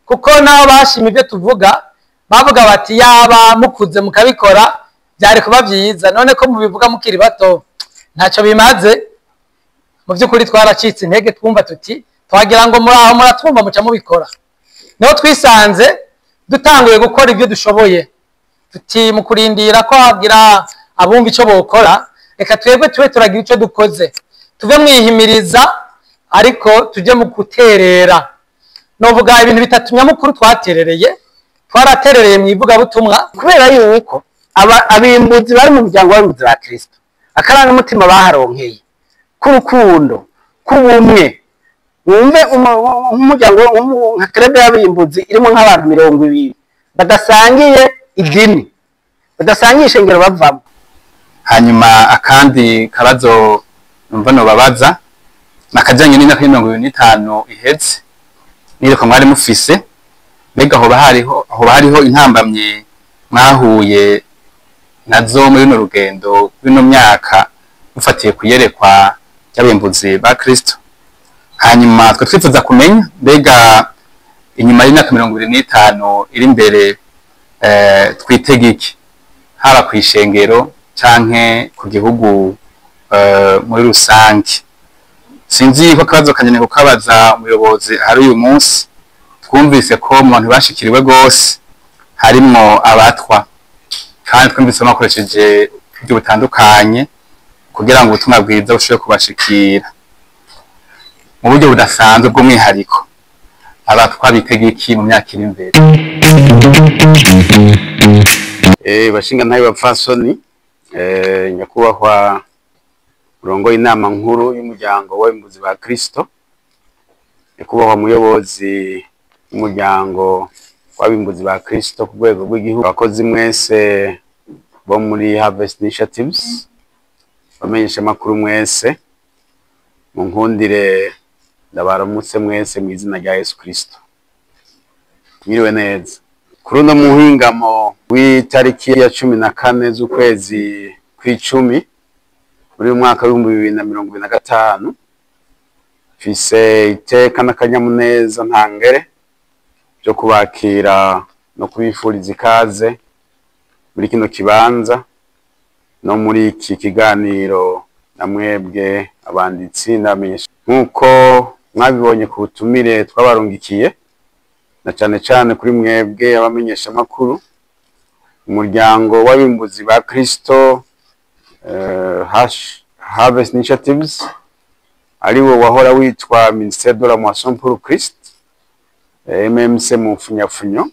Kuko nabo bashima ibyo tuvuga, bavuga bati yaba mukuze mukabikora byari kuba byiza, none ko mubivuga mukiri bato ntacyo bimaze. Mu by'ukuri twaracitse intege, twumva tuti twagira ngo muri aho muratwumva muca mubikora. Niho twisanze dutanguye gukora ibyo dushoboye, tuti mu kurindira ko hagira abumva icyo bokora, reka twebwe tube turagira icyo dukoze, tuve mwihimiriza ariko tujye mu guterera. Novuga ibintu bitatu nyamukuru twaterereye. Twaraterereye mu ivugabutumwa, kubera yuko abimbuzi bari mu muryango w'abimbuzi ba Kristo akarangamutima baharonkeye k'urukundo, k'ubumwe. Wumve nk'umuryango nka club y'abimbuzi irimo nk'abantu 20 badasangiye idini, badasangiye ishengero bavamo. Hanyuma akandi kabazo numva nobabaza nakajanye n'imyaka 25 iheze nireko mwari mufise, mbega hoba hariho intambamye mwahuye nazo muri runo rugendo rw'ino myaka mufatiye kuyerekwa y'abimbuzi ba Kristo? Hanyuma twe twifuza kumenya mbega inyuma y'imyaka 25 iri imbere twitege iki, haba kw'ishengero canke ku gihugu muri rusange? Sinzi ko akabazo kanyene kukabaza umuyobozi hari uyu munsi. Twumvise ko mu bantu bashikiriwe gose harimwo abatwa, kandi twumvise bakoresheje uburyo butandukanye kugira ngo ubutumwa bwiza bushobore kubashikira mu buryo budasanzwe bw'umwihariko. Abatwa bitega iki mu myaka iri imbere? Bashinga ntayo bapfasoni, nyakubahwa urongoye inama nkuru y'umuryango w'abimbuzi ba Kristo, nyakubahwa muyobozi w'umuryango w'abimbuzi ba Kristo ku rwego rw'igihugu, abakozi mwese bo muri Harvest Initiatives, bamenyesha makuru mwese, munkundire ndabaramutse mwese mu izina rya Yesu Kristo. Mwiriwe neza. Kuri uno muhingamo w'itariki ya 14 z'ukwezi kw'icumi muri uyu mwaka w'2025, mfise iteka n'akanyamuneza ntangere byo kubakira no kubifuriza ikaze muri kino kibanza no muri iki kiganiro na mwebwe abanditsi n'abamenyesha. Nk'uko mwabibonye ku butumire twabarungikiye, na cane cane kuri mwebwe abamenyesha makuru, umuryango w'abimbuzi ba Kristo Harvest Initiatives, ariwo wahora witwa Ministère de la Moisson pour Christ, MMC mu mfunyafunyo,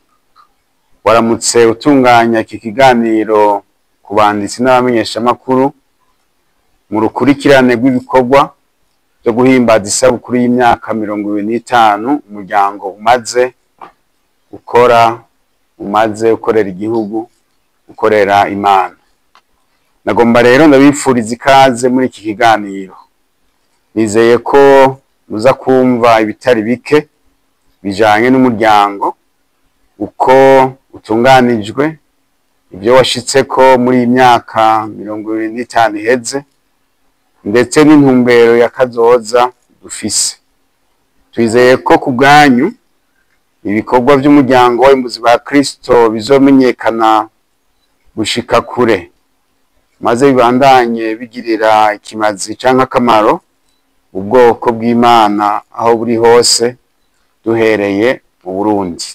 waramutse utunganya iki kiganiro ku banditsi n'abamenyesha makuru mu rukurikirane rw'ibikorwa byo guhimbaza isabukuru y'imyaka 25 umuryango umaze ukora, umaze ukorera igihugu, ukorera Imana. Nagomba rero ndabifuriza ikaze muri iki kiganiro. Nizeye ko muza kumva ibitari bike bijanye n'umuryango, uko utunganijwe, ibyo washitseko muri iyi myaka 25 iheze, ndetse n'intumbero ya kazoza dufise. Twizeye ko ku bwanyu ibikorwa by'umuryango w'abimbuzi ba Kristo bizomenyekana gushika kure, maze bibandanye bigirira ikimazi canke akamaro ubwoko bw'Imana aho buri hose, duhereye mu Burundi.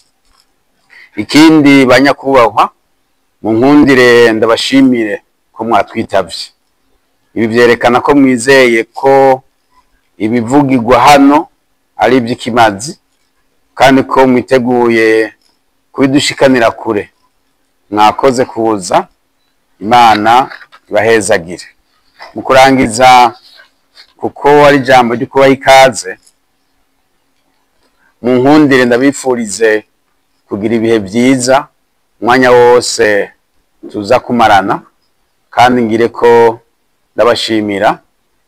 Ikindi banyakubahwa, munkundire ndabashimire ko mwatwitavye. Ibi vyerekana ko mwizeye ko ibivugirwa hano ari ivy'ikimazi, kandi ko mwiteguye kubidushikanira kure. Mwakoze kuza, Imana ibahezagire. Mu kurangiza, kuko ari ijambo ryo kubaha ikaze, munkundire ndabifurize kugira ibihe byiza umwanya wose tuza kumarana, kandi ngire ko ndabashimira.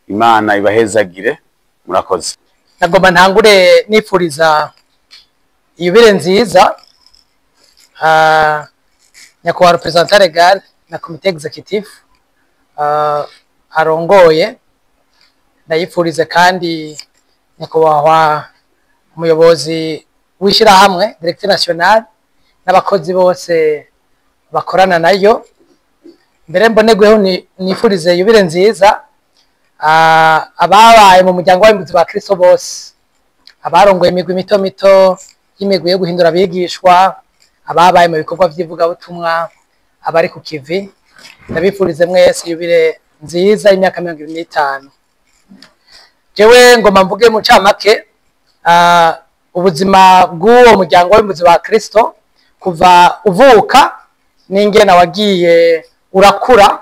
Imana ibahezagire. Murakoze. Nagomba ntangure nifuriza yubile nziza nyakubahwa représentant légal na comité exécutif arongoye. Ndayifurize kandi nyakubahwa umuyobozi w'ishyirahamwe Directeur National n'abakozi bose bakorana nayo. Mbere mbonerweho nifurize yubile nziza ababaye mu muryango w'abimbuzi ba Kristo bose, abarongoye imigwi mito mito y'imigwi yo guhindura abigishwa, ababaye mu bikorwa vy'ivugabutumwa, abari ku kivi, ndabifurize mwese yubile nziza y'imyaka 25. Jewe ngoma mvuge mu ncamake ubuzima bw'uwo muryango w'abimbuzi ba Kristo kuva uvuka n'ingene wagiye urakura.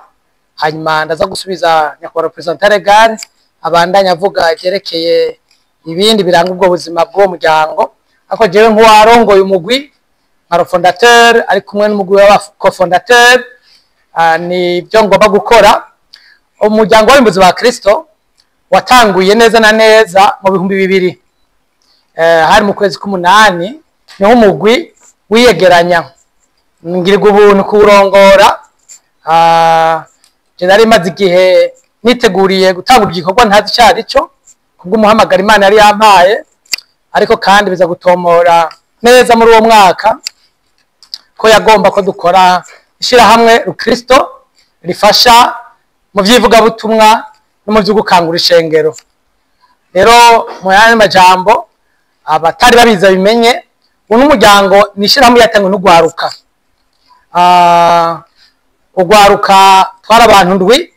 Hanyuma ndaza gusubiza nyakubahwa représentant légal abandanya avuga ivyerekeye ibindi biranga ubwo buzima bw'uwo muryango. Ariko jewe nk'uwarongoye umugwi nka fondateur ari kumwe n'umugwi w'aba-cofondateur, ni byo ngomba gukora. Umuryango w'abimbuzi ba Kristo watanguye neza na neza mu 2000, hari mu kwezi k'umunani, niho umugwi wiyegeranya, ngirirwa ubuntu kuwurongora. Je nari maze igihe niteguriye gutangura igikorwa ntazi ico arico, kubw'umuhamagaro Imana yari yampaye, ariko kandi biza gutomora neza muri uwo mwaka ko yagomba ko dukora ishirahamwe Rukristo rifasha mu vy'ivugabutumwa no mu vy'ugukangura ishengero. Rero mu yandi majambo, abatari babizi bimenye, uno muryango ni ishirahamwe yatangwe n'ugwaruka. Ugwaruka twari abantu ndwi,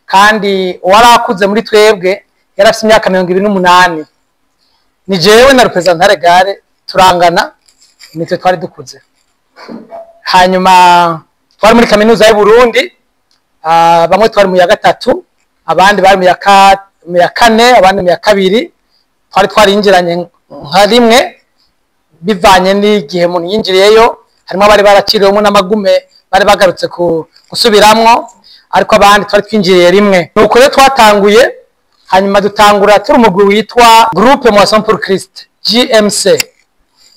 kandi uwarakuze muri twebwe yari afite imyaka 28. Ni jewe na représentant légal turangana, nitwe twari dukuze. Hanyuma twari muri kaminuza y'u Burundi, bamwe twari mu ya gatatu, abandi bari mu ya kane, abandi mu ya kabiri. Twari twarinjiranye nka rimwe bivanye n'igihe umuntu yinjiriyeyo. Harimo abari baraciriwemo n'amagume bari bagarutse gusubiramwo, ariko abandi twari twinjiriye rimwe. Nuko rero twatanguye, hanyuma dutangura turi umugwi witwa Groupe Moisson pour Christ, GMC.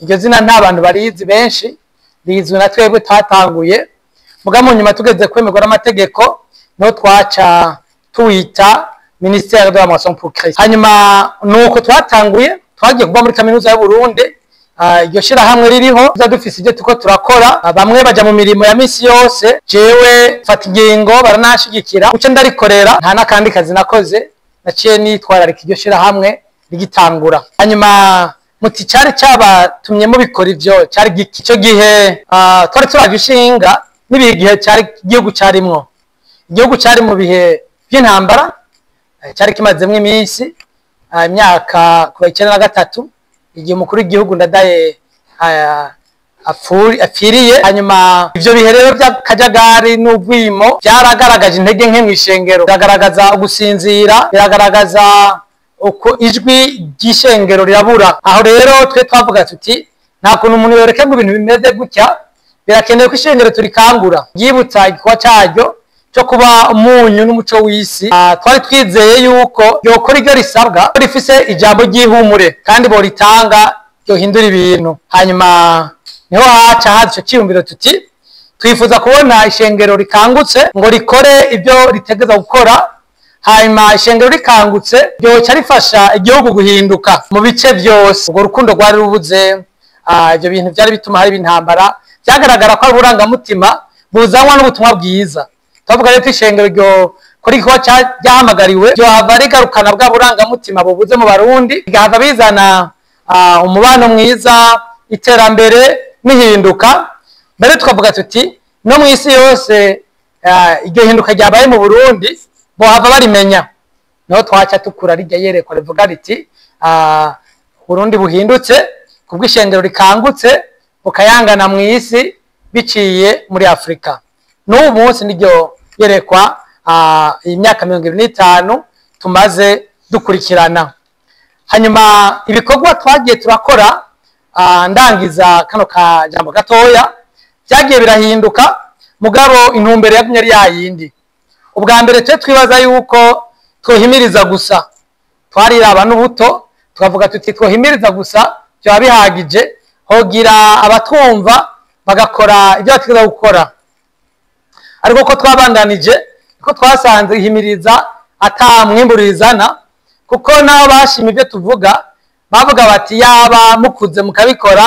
Iryo zina nta bantu barizi benshi, rizwi na twebwe twatanguye. Muga mu nyuma tugeze kwemerwa n'amategeko niho twaca tuwita Ministère de la Moisson pour Christ. Hanyuma nuko twatanguye, twagiye kuba muri kaminuza y'u Burundi, iryo shirahamwe ririho, tuza dufise ibyo tuko turakora. Bamwe baja mu mirimo ya misi yose, jewe mfata ingingo baranashigikira uce ndarikorera, nta n'akandi kazi nakoze, naciye nitwararika iryo shirahamwe rigitangura. Hanyuma muti cari cabatumye mubikora ivyo cari giki? Ico gihe twari turaje ishinga n'ibihe gihe cari igihugu carimwo. Igihugu cari mu bihe vy'intambara, cari kimazemwo iminsi, imyaka kuva 93, igihe umukuru w'igihugu Ndadaye apfiriye. Hanyuma ivyo bihe rero by'akajagari n'ubwimo byaragaragaje intege nke mw'ishengero, biragaragaza ugusinzira, biragaragaza uko ijwi ry'ishengero rirabura. Aho rero twe twavuga tuti nta kuntu umuntu yoreka ngo ibintu bimeze gutya, birakenewe ko ishengero turikangura, ryibutsa igikorwa caryo cyo kuba umunyu n'umuco w'isi. Twari twizeye yuko yokora iryo risabwa, ko rifise ijambo ry'ihumure kandi boritanga ryohindura ibintu. Hanyuma niho haca haza ico ciyumviro tuti twifuza kubona ishengero rikangutse ngo rikore ibyo ritegeza gukora. Hanyuma ishengero rikangutse ryoca rifasha igihugu guhinduka mu bice byose. Ubwo rukundo rwari rubuze, ibyo bintu byari bituma hari intambara, byagaragara ko ari uburangamutima buzanwa n'ubutumwa bwiza. Twavuga rero ishengero ryo kuri igikorwa ryahamagariwe ryohava rigarukana bwa burangamutima bubuze mu Barundi, rigahava bizana umubano mwiza, iterambere n'ihinduka. Mbere tukavuga tuti no mu isi yose iryo hinduka ryabaye mu Burundi bohava barimenya. Niho twaca tukura rijya yerekwa rivuga riti Burundi buhindutse kubw'ishengero rikangutse bukayangana mu isi biciye muri Afrika. N'ubu munsi niryo yerekwa imyaka 25 tumaze dukurikirana. Hanyuma ibikorwa twagiye turakora, ndangiza kano kajambo gatoya, byagiye birahinduka, mugabo intumbero yagumye ari yayindi. Ubwa mbere twe twibaza yuko twohimiriza gusa, twariraba n'ubuto tukavuga tuti twohimiriza gusa byaba bihagije, hogira abatwumva bagakora ibyo bategerezwa gukora. Ariko ko twabandanije ko twasanze ihimiriza ata mwimbu rizana, kuko nabo bashima ibyo tuvuga Bavuga bati yaba mukuze mukabikora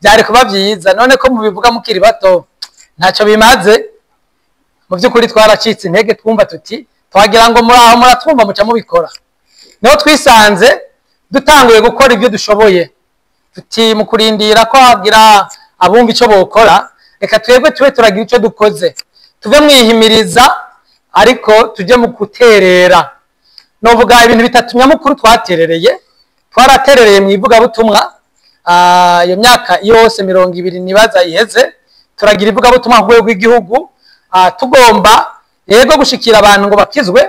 byari kuba byiza, none ko mubivuga mukiri bato ntacyo bimaze. Mu by'ukuri twaracitse intege, twumva tuti twagira ngo muri aho muratwumva muca mubikora. Niho twisanze dutanguye gukora ibyo dushoboye, tuti mu kurindira ko hagira abumva icyo bokora, reka twebwe tube turagira icyo dukoze, tuve mwihimiriza ariko tujye mu guterera. Novuga ibintu bitatu nyamukuru twaterereye. Twaraterereye mu ivugabutumwa, iyo myaka yose 20 nibaza iheze turagira ivugabutumwa ku rwego rw'igihugu, tugomba yego gushikira abantu ngo bakizwe,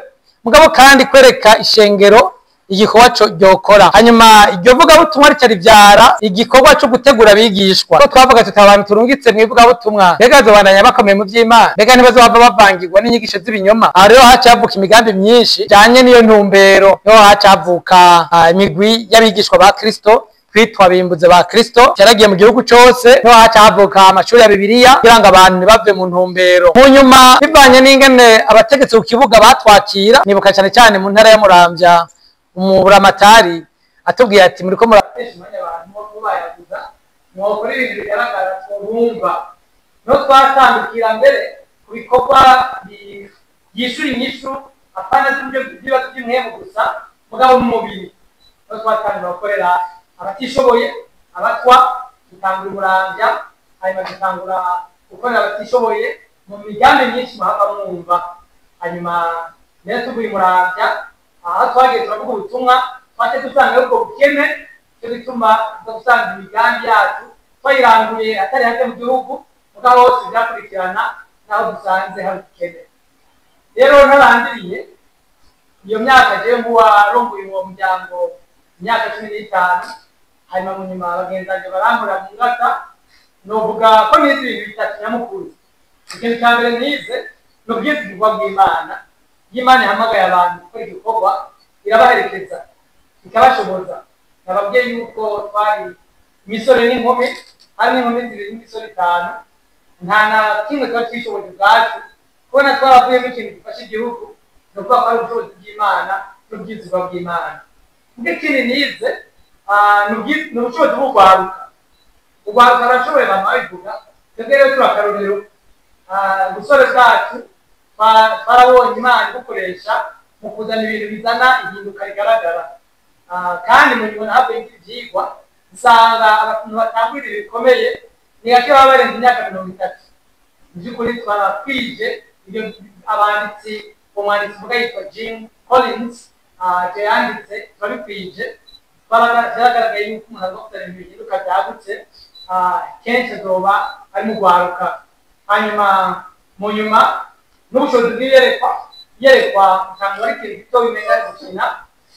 mugabo kandi kwereka ishengero igikorwa cyo ryokora. Hanyuma iryo vugabutumwa rica ribyara igikorwa cyo gutegura abigishwa. Ko twavuga tuti abantu turungitse mu ivugabutumwa mbega bazobandanya bakomeye mu by'Imana, mbega ntibazobava bavangirwa n'inyigisho z'ibinyoma. Aho rero haca havuka imigambi myinshi ijanye n'iyo ntumbero. Niho haca havuka imigwi y'abigishwa ba Kristo twitwa bimbuze ba Kristo, cyaragiye mu gihugu cyose. Niho haca havuka amashuri ya Bibiliya kugira ngo abantu ntibave mu ntumbero. Mu nyuma bivanye n'ingene abategetsi ku kibuga batwakira, nibuka cyane cyane mu ntara ya Muramvya, umuramatari atubwiye ati muriko muratesha umwanya abantu wo kubayaguza, mwokora ibintu bigaragara twumva. No twatandukira mbere ku bikorwa byishura inyishu, apana z'uburyo by'ibibazo by'imwemu gusa, mugabo mu mubiri. No twatangura gukorera abatishoboye, abatwa, dutangura Umuramvya, hanyuma dutangura gukorera abatishoboye mu migambi myinshi muhava mwumva. Hanyuma rero tuvuye Muramvya, aho twagiye turavuga ubutumwa, twace dusanga ubwo bukene, cyo gituma tuza gusanga imigambi yacu twayiranguye atari hake mu gihugu, mugabo hose byakurikirana n'aho dusanze hari ubukene. Rero ntarangiriye iyo myaka, jewe nk'uwarongoye uwo muryango imyaka 15, hanyuma mu nyuma bagenzi banjye barambura mu ngata. Novuga ko nize ibintu bitatu nyamukuru. Ikintu cya mbere nize ni ubwizigirwa bw'Imana. Iyo Imana ihamagaye abantu gukora igikorwa, irabaherekeza ikabashoboza. Nababwiye yuko twari imisore n'inkumi, hari n'inkumi zibiri n'imisore 5, nta na kimwe twari twishoboje ubwacu. Kubona twaravuyemo ikintu gifasha igihugu, ni ukuvuga ko ari ubushobozi bw'Imana n'ubwizigirwa bw'Imana. Ubwo ikindi nize ni ubushobozi bw'urwaruka. Urwaruka rurashoboye, abantu babivuga, twebwe rero turi akarorero. Ubusore bwacu twarabonye Imana ibukoresha mu kuzana ibintu bizana ihinduka rigaragara. Kandi mu nyuma havuye ibyigwa, usanga abantu batangura ibintu bikomeye ni gake baba barenze imyaka 30. Mu by'ukuri twarakwije ibyo abanditsi, umwanditsi uvuga yitwa Jim Collins, ibyo yanditse turabikwije. Byaragaragaye yuko umuntu agomba kuzana ibintu bihinduka byagutse, kenshi azoba ari mu rwaruka. Hanyuma mu nyuma n'ubushobozi bw'iyerekwa, iyerekwa usanga ari ikintu gito bimenya gukina,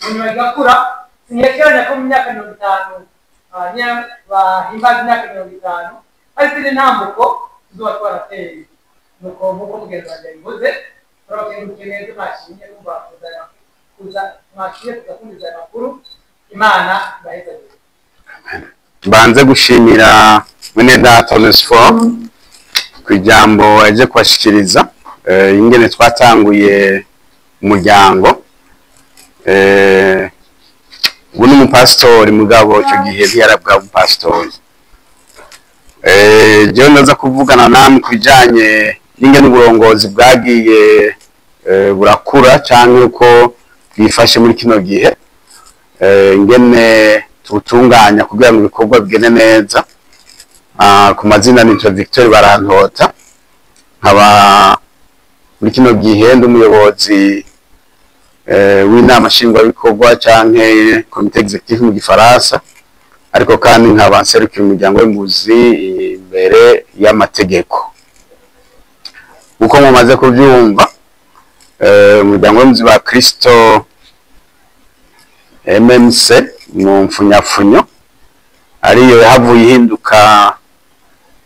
mu nyuma bigakura. Sinkekeranya ko mu myaka 50 bahimbaza imyaka 50 hari izindi ntambuko tuzoba twarateye. Nuko nk'uko mugenzi wanjye yabivuze, turabakengurukiye neza, mwashimye numva kuza mwashimye kuza kumviriza aya makuru. Imana ibahezagire. Mbanze gushimira mwene data Onesphore ku ijambo yaje kubashikiriza, ingene twatanguye umuryango. Ubu ni umupasitori, mugabo icyo gihe ntiyarabwa umupasitori. Jewe ndaza kuvugana namwe ku bijanye n'ingene uburongozi bwagiye burakura canke uko bwifashe muri kino gihe, ingene tubutunganya kugira ngo ibikorwa bigende neza. Ku mazina nitwa Victor Barantota, nkaba muri kino gihe ndi umuyobozi w'inama nshingwabikorwa canke comité exécutif mu gifaransa, ariko kandi nkaba nserukira umuryango w'imbuzi imbere y'amategeko. Uko mumaze kubyumva, umuryango w'imbuzi ba Kristo MMC mu mfunyafunyo, ariyo yahavuye ihinduka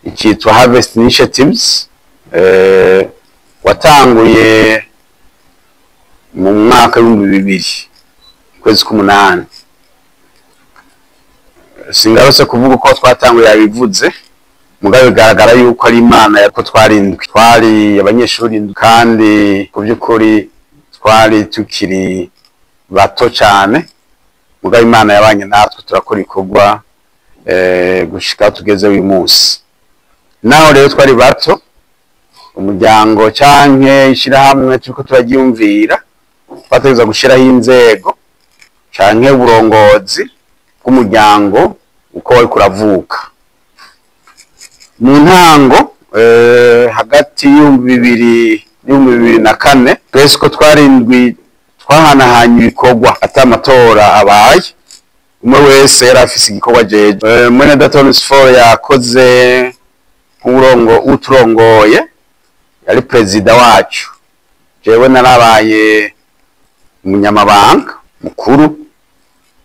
ikitwa Harvest Initiatives, watanguye mu mwaka w'2000 kwezi k'umunani. Singarutse kuvuga uko twatanguye, yabivuze, mugabo bigaragara yuko ari Imana yako. Twarindwi, twari abanyeshuri, kandi ku by'ukuri twari tukiri bato cyane. Mugabo Imana yabanye natwe, turakora ibikorwa gushika tugeze uyu munsi. Naho rero twari bato, umuryango canke ishirahamwe turiko turaryiyumvira, twategerezwa gushiraho inzego canke uburongozi bw'umuryango uko wariko uravuka. Mu ntango, hagati y'2000 n'2004, twese uko twarindwi twahanahanye ibikorwa ata amatora abaye. Umwe wese yari afise igikorwa ajejwe. Mwene data Onesphore yakoze nk'urongo uturongoye, yari perezida wacu. Jewe narabaye umunyamabanga mukuru,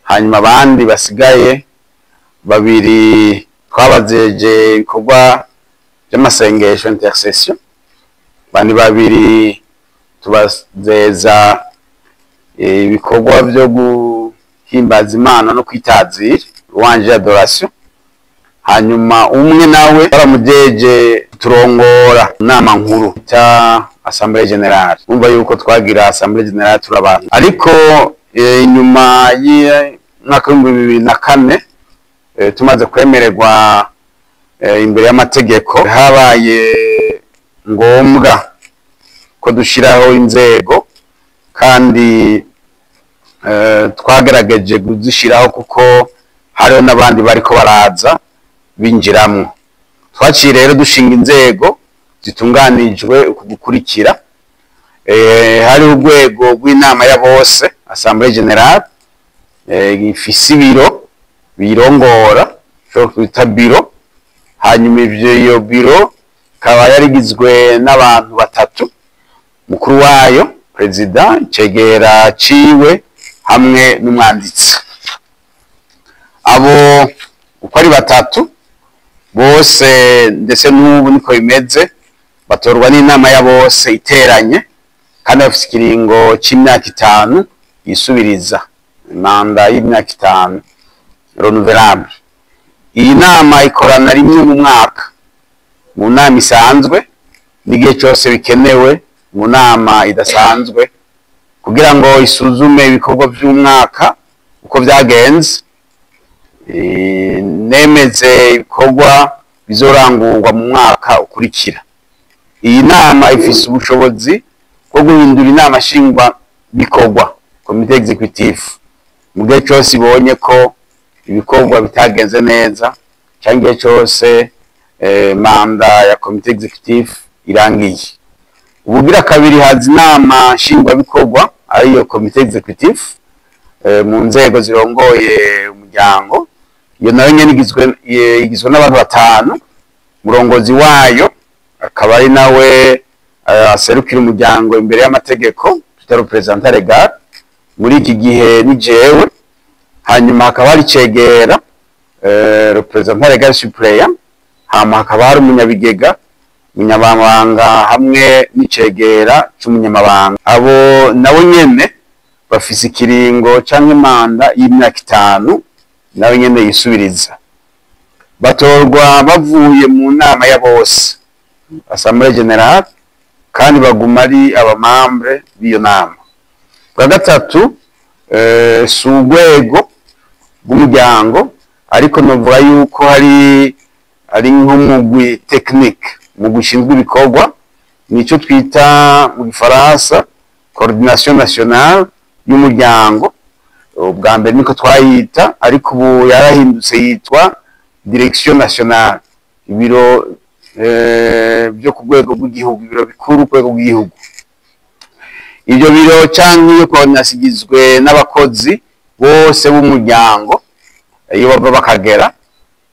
hanyuma abandi basigaye babiri twabajeje ibikorwa by'amasengesho, intercession, bandi babiri tubazeza ibikorwa byo guhimbaza Imana no kwitazira, louange, adoration, hanyuma umwe nawe baramujeje turongora inama nkuru ta assemblée générale. Umva yuko twagira assemblée générale turabantu. Ariko inyuma y'umwaka w'2004, tumaze kwemererwa imbere y'amategeko, habaye ngombwa ko dushiraho inzego, kandi twagerageje kuzishiraho kuko hariho n'abandi bariko baraza binjiramwo. Twaciye rero dushinga inzego zitunganijwe uku gukurikira: hariho urwego rw'inama ya bose, assemblée générale, ifise ibiro biyirongora, ushobora kwita bureau. Hanyuma ivyo, iyo bureau ikaba yarigizwe n'abantu batatu: mukuru wayo perezida, icegera ciwe hamwe n'umwanditsi. Abo uko ari batatu bose, ndetse n'ubu niko bimeze, batorwa n'inama ya bose iteranye, kandi bafise ikiringo c'imyaka 5 yisubiriza, manda y'imyaka 5 renouvelable. Iyi nama ikorana rimwe mu mwaka mu nama isanzwe, n'igihe cyose bikenewe mu nama idasanzwe, kugira ngo isuzume ibikorwa by'umwaka uko byagenze, nemeze ibikorwa bizorangurwa mu mwaka ukurikira. Iyi nama ifise ubushobozi bwo guhindura inama nshingwabikorwa, comité exécutif, mu gihe cyose ibonye ko ibikorwa bitagenze neza, cyangwa igihe cyose manda ya comité exécutif irangiye. Ubugira kabiri, haza inama nshingwabikorwa, ariyo comité exécutif, mu nzego zirongoye umuryango. Iyo nayo nyene igizwe n'abantu batanu. Umurongozi wayo akaba ari nawe aserukira umuryango imbere y'amategeko, twita représentant légal, muri iki gihe ni jewe. Hanyuma hakaba hari icegera, représentant légal suppléant, hama hakaba hari umunyabigega, umunyamabanga hamwe n'icegera c'umunyamabanga. Abo nabo nyene bafise ikiringo canke manda y'imyaka 5, nawe nyene yisubiriza. Batorwa bavuye mu nama ya bose, assemblée générale, kandi baguma ari aba membres b'iyo nama. Bwa gatatu, si urwego rw'umuryango, ariko novuga yuko hari ari nk'umugwi technique mu gushinzwe ibikorwa, nico twita mu gifaransa coordination nationale y'umuryango. Ubwa mbere niko twayita, ariko ubu yarahindutse yitwa direction nationale, ibiro byo ku rwego rw'igihugu, ibiro bikuru ku rwego rw'igihugu. Ibyo biro canke iyo coordination igizwe n'abakozi bose b'umuryango iyo bava bakagera,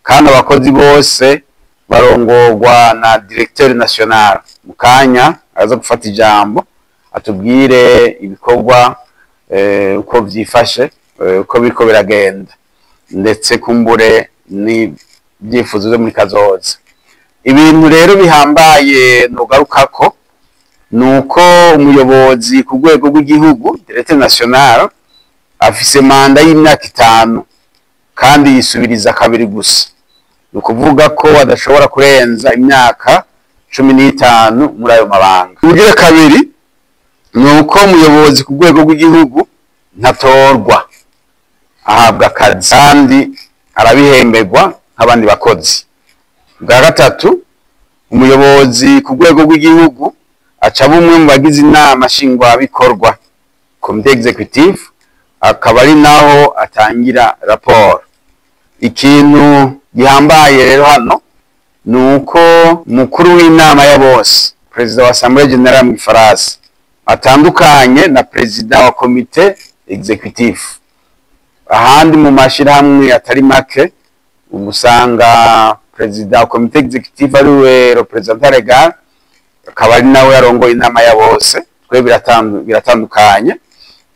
kandi abakozi bose barongorwa na directeur national. Mu kanya aza gufata ijambo atubwire ibikorwa uko vyifashe, uko biriko biragenda, ndetse kumbure n'ibyifuzo vyo muri kazoza. Ibintu rero bihambaye nogarukako nuko umuyobozi ku rwego rw'igihugu, directeur national, afise manda y'imyaka 5 kandi yisubiriza kabiri gusa. Ni ukuvuga ko adashobora kurenza imyaka 15 muri ayo mabanga. Ubugira kabiri ni uko umuyobozi ku rwego rw'igihugu ntatorwa. ahabwa akazi kandi arabihemberwa nk'abandi bakozi. Bwa gatatu, umuyobozi ku rwego rw'igihugu aca bumwe mu bagize inama nshingwabikorwa, comité exécutif, akaba ari naho atangira raporo. Ikintu gihambaye rero hano ni uko umukuru w'inama ya bose, perezida wa assemblée générale mu gifaransa, atandukanye na perezida wa comité exécutif. Ahandi mu mashirahamwe atari make usanga perezida wa comité exécutif ari we représentant légal, akaba ari nawe yarongoye inama ya bose. Twe biratandukanye,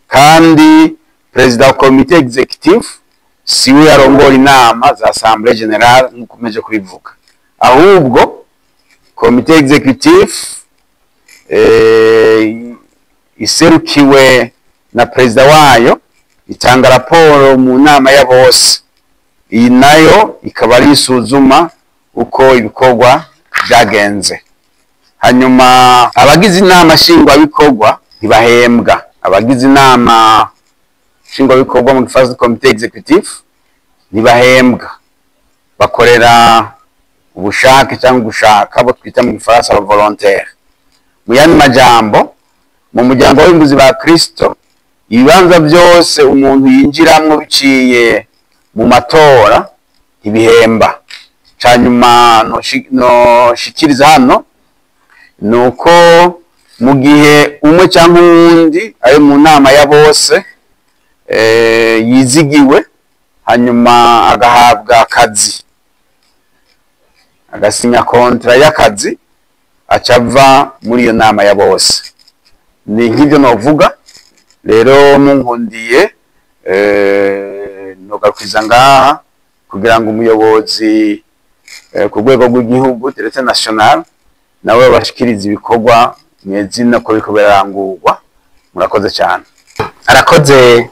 kandi perezida wa comité exécutif siwe yarongora inama za assemblée générale nk'uko umeje kubivuga, ahubwo comité exécutif iserukiwe na perezida wayo itanga raporo mu nama ya bose. Iyi nayo ikaba ari isuzuma uko ibikorwa byagenze. Hanyuma abagize inama nshingwabikorwa ntibahembwa. Abagize inama nshingwabikorwa, mu gifaransa comité exécutif, ntibahembwa, bakorera ubushake cyangwa gushaka, abo twita mu gifaransa aba volontaire. Mu yandi majambo, mu muryango w'abimbuzi ba Kristo, ibibanza byose umuntu yinjiramwo biciye mu matora ntibihemba. Canyuma noshikiriza hano ni uko mu gihe umwe cyangwa uwundi ari mu nama ya bose yizigiwe, hanyuma agahabwa akazi, agasinya contrat y'akazi, aca ava muri iyo nama ya bose. Ni nk'ibyo novuga rero. Munkundiye nogarukiriza ngaha kugira ngo umuyobozi ku rwego rw'igihugu, directeur national, nawe bashikiriza ibikorwa mwezina ko biriko birarangurwa. Murakoze cyane. Arakoze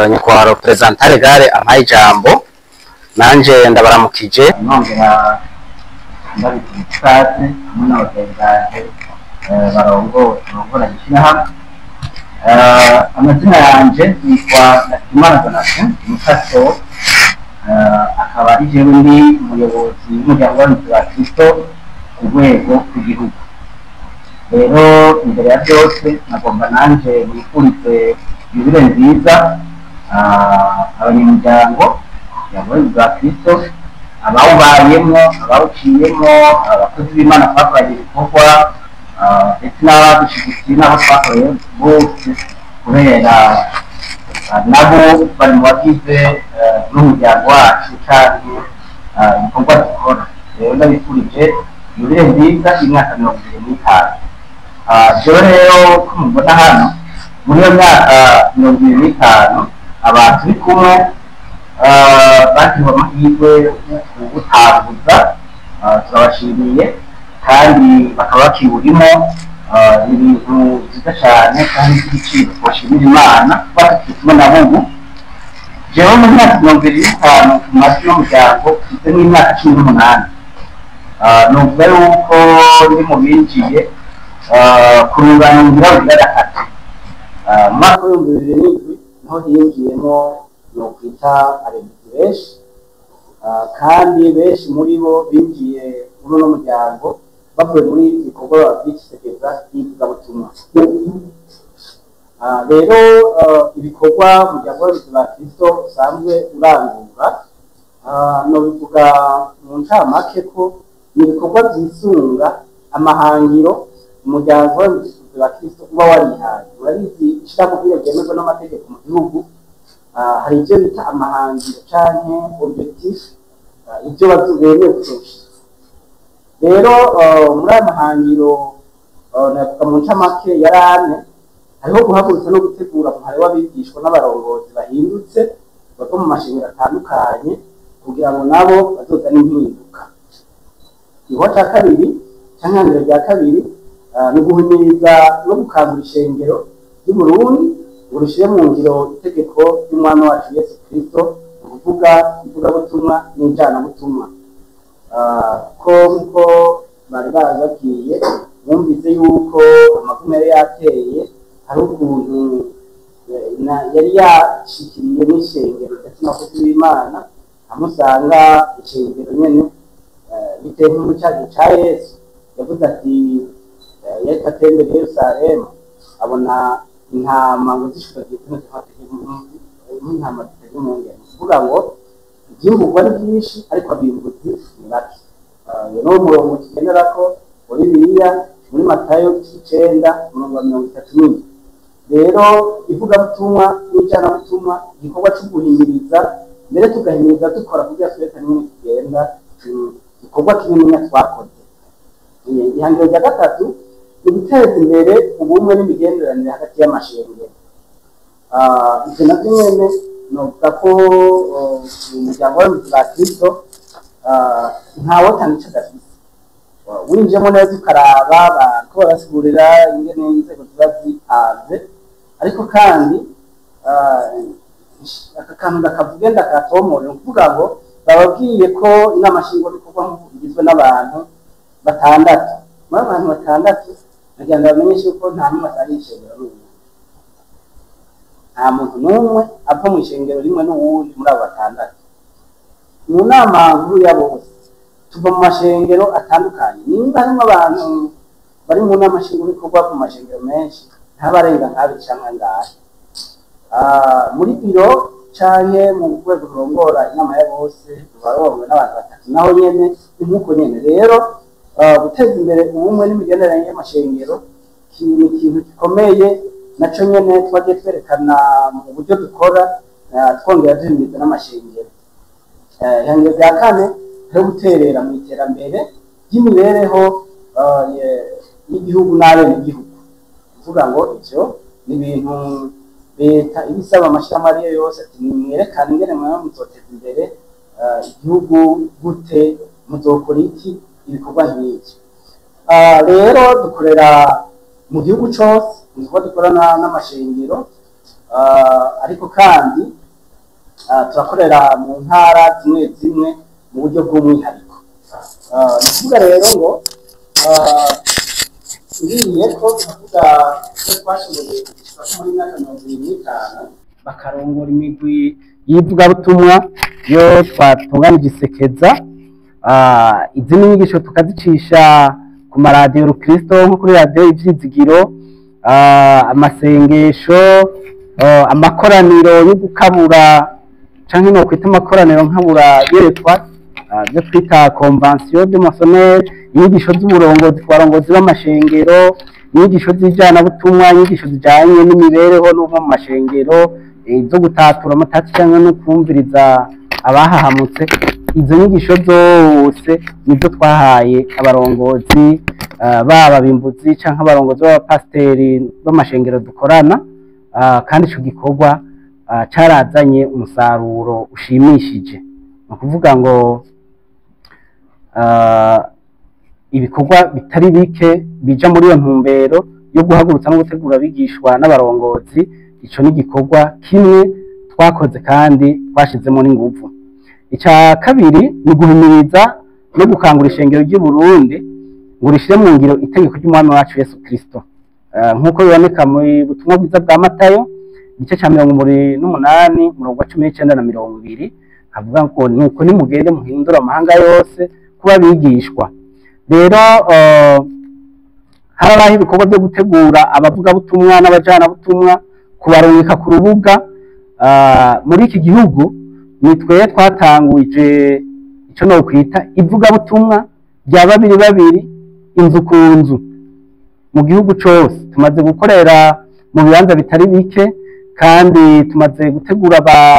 nyakubahwa représentant légal ampaye ijambo. Nanje ndabaramukije, nongera ndabita ikaze hamwe n'abagenzi banje barongoranye ishyirahamwe. Amazina yanje nitwa Ndakimana Donatien Mukaso, akaba ari jewe ndi umuyobozi w'umuryango w'abantu ba Kristo ku rwego rw'igihugu. Rero imbere ya byose nagomba nanje nifurize yubile nziza abanyamuryango w'abantu ba Kristo, abawubayemwo, abawuciyemwo, abakozi b'Imana twakoranye ibikorwa, ndetse n'abadushigikiye n'aho twakoreye bose, kubera nabo bari mu bagize n'umuryango wacu canke ibikorwa dukora. Rero ndabifurije yubile nziza y'imyaka 25. Jewe rero ko mubona hano, muri iyo myaka 25 abantu turi kumwe bagiriwe amahirwe yo kuwutanguza, turabashimiye kandi bakaba bakiwurimo. Ni ibintu byiza cyane kandi by'igiciro twashimira Imana kuba tukiri kumwe na bubu. Jewe mu myaka 25 tumaze n'umuryango, mfite n'imyaka 18. Nuvuga yuko ndi mu binjiye ku rungano ngira rugira gatatu. Mu mwaka w'2007 niho hiyingiyemo nokwita abayobozi benshi, kandi benshi muri bo binjiye muri uno muryango bavuye muri ibikorwa by'ikisekeza y'ivugabutumwa. Rero ibikorwa umuryango w'abayobozi ba Kristo usanzwe urangura, nobivuga mu ncamake ko ni ibikorwa byisunga amahangiro umuryango w'abayobozi ba Kristo uba warihaye. Urabizi, ishirahamwe ryemerwa n'amategeko mu gihugu, hari ibyo bita amahangiro canke objectif, ibyo bemewe kuzoshitsa. Rero muri aya mahangiro, navuga mu ncamake yari ane. Hariho guhagurutsa no gutegura umuhari w'abigishwa n'abarongozi bahindutse bava mu mashengero atandukanye kugira ngo nabo bazozane impinduka. Igikorwa ca kabiri canke ihangiro rya kabiri ni uguhimiriza no gukangura ishengero ry'u Burundi ngo rishyire mu ngiro itegeko ry'umwami wacu Yesu Kristo, ni ukuvuga ivugabutumwa n'ijanabutumwa. Ko nkuko bari barababwiye, bumvise yuko amavume yari yateye, hari ukuntu Yari yashikiriye n'ishengero ndetse n'abakozi b'Imana, hamwe usanga ishengero nyene bitewe nk'umucacu ca Yesu yavuze ati yariko atembera i Yerusalemu abona intama ngo zishikagiye zimeze nk'intama zitagira umwungere. Ni ukuvuga ngo ivyimburwa ni vyinshi ariko abimbuzi ni bake. Uyu ni umurongo tugenderako muri Bibiliya muri Matayo 9 umurongo wa 37. Rero ivugabutumwa n'ijanabutumwa igikorwa cyo guhimiriza, mbere tugahimiriza dukora kugira twerekane ingene tugenda, igikorwa kinini twakoze. Ihangiro rya gatatu ni guteza imbere ubumwe n'imigenderanire hagati y'amashengero. Ivyo navyo nyene novuga ko umuryango w'abayobozi ba Kristo ntawotanga ico adafise. Winjiyemo neza ukaraba bariko barasigurira ingene inzego ziba zipanze, ariko kandi aka kantu ndakavuge ndakatomore, ni ukuvuga ngo bababwiye ko inama nshingwabikorwa igizwe n'abantu batandatu. Muri abo bantu batandatu nagira ngo bamenyeshe yuko nta n'umwe atari ishengero n'umwe, nta muntu n'umwe ava mu ishengero rimwe n'uwundi muri abo batandatu. Mu nama nkuru ya bose tuva mu mashengero atandukanye. Nimba harimo abantu bari mu nama nshingwabikorwa ku mashengero menshi, ntabarenga nk'abiri canke angahe. Muri biro canke mu rwego rurongora inama ya bose ruba n'abantu batatu, naho nyene ni nk'uko nyene. Rero guteza imbere ubumwe n'imigenderanire y'amashengero ni ikintu gikomeye, naco nyene twagiye twerekana mu buryo dukora, twongera duhimiriza n'amashengero. Ihangiro rya kane ryo guterera mu iterambere ry'imibereho y'igihugu n'abenegihugu. Kuvuga ngo ivyo ni ibintu leta iba isaba amashirahamwe ariyo yose ati nimwerekane ingene mwe muzoteza imbere igihugu gute, muzokora iki, ibikorwa nk'iki. Rero dukorera mu gihugu cose, ibikorwa dukora n'amashengero, ariko kandi turakorera mu ntara zimwe zimwe mu buryo bw'umwihariko. Ni ukuvuga rero ngo ngiye ko tuvuga ko twashoboye gushika muri myaka 75 bakarongora imigwi y'ivugabutumwa yo twatunganije isekeza. Izindi nyigisho tukazicisha ku maradiyo Rukristo nko kuri radiyo Ivyizigiro, amasengesho, amakoraniro yo gukabura canke no kwita amakoraniro nkabura yerekwa, byo twita convention de maçonnerie, inyigisho z'uburongozi ku barongozi b'amashengero, inyigisho z'ijanabutumwa, inyigisho zijanye n'imibereho n'ubwo mu mashengero, zo gutatura amatati canke no kumviriza abahahamutse. Izo nyigisho zose nizo twahaye abarongozi, baba bimbuzi canke abarongozi b'abapasiteri b'amashengero dukorana, kandi ico gikorwa carazanye umusaruro ushimishije. Ni ukuvuga ngo ibikorwa bitari bike bija muri iyo ntumbero yo guhagurutsa no gutegura abigishwa n'abarongozi. Ico ni igikorwa kimwe twakoze kandi twashizemo n'inguvu. Ica kabiri ni guhimiriza no gukangura ishengero ry'u Burundi ngo rishire mu ngiro itegeko ry'Umwami wacu Yesu Kristo, nk'uko biboneka mu butumwa bwiza bwa Matayo igice ca 28 umurongo wa 19 na 20, havuga ngo nuko nimugende muhindura amahanga yose kuba bigishwa. Rero harabaho ibikorwa byo gutegura abavugabutumwa n'abajanabutumwa, kubarungika ku rubuga. Muri iki gihugu ni twe twatanguje ico no kwita ivugabutumwa rya babiri babiri, inzu ku nzu mu gihugu cose. Tumaze gukorera mu bibanza bitari bike kandi tumaze gutegura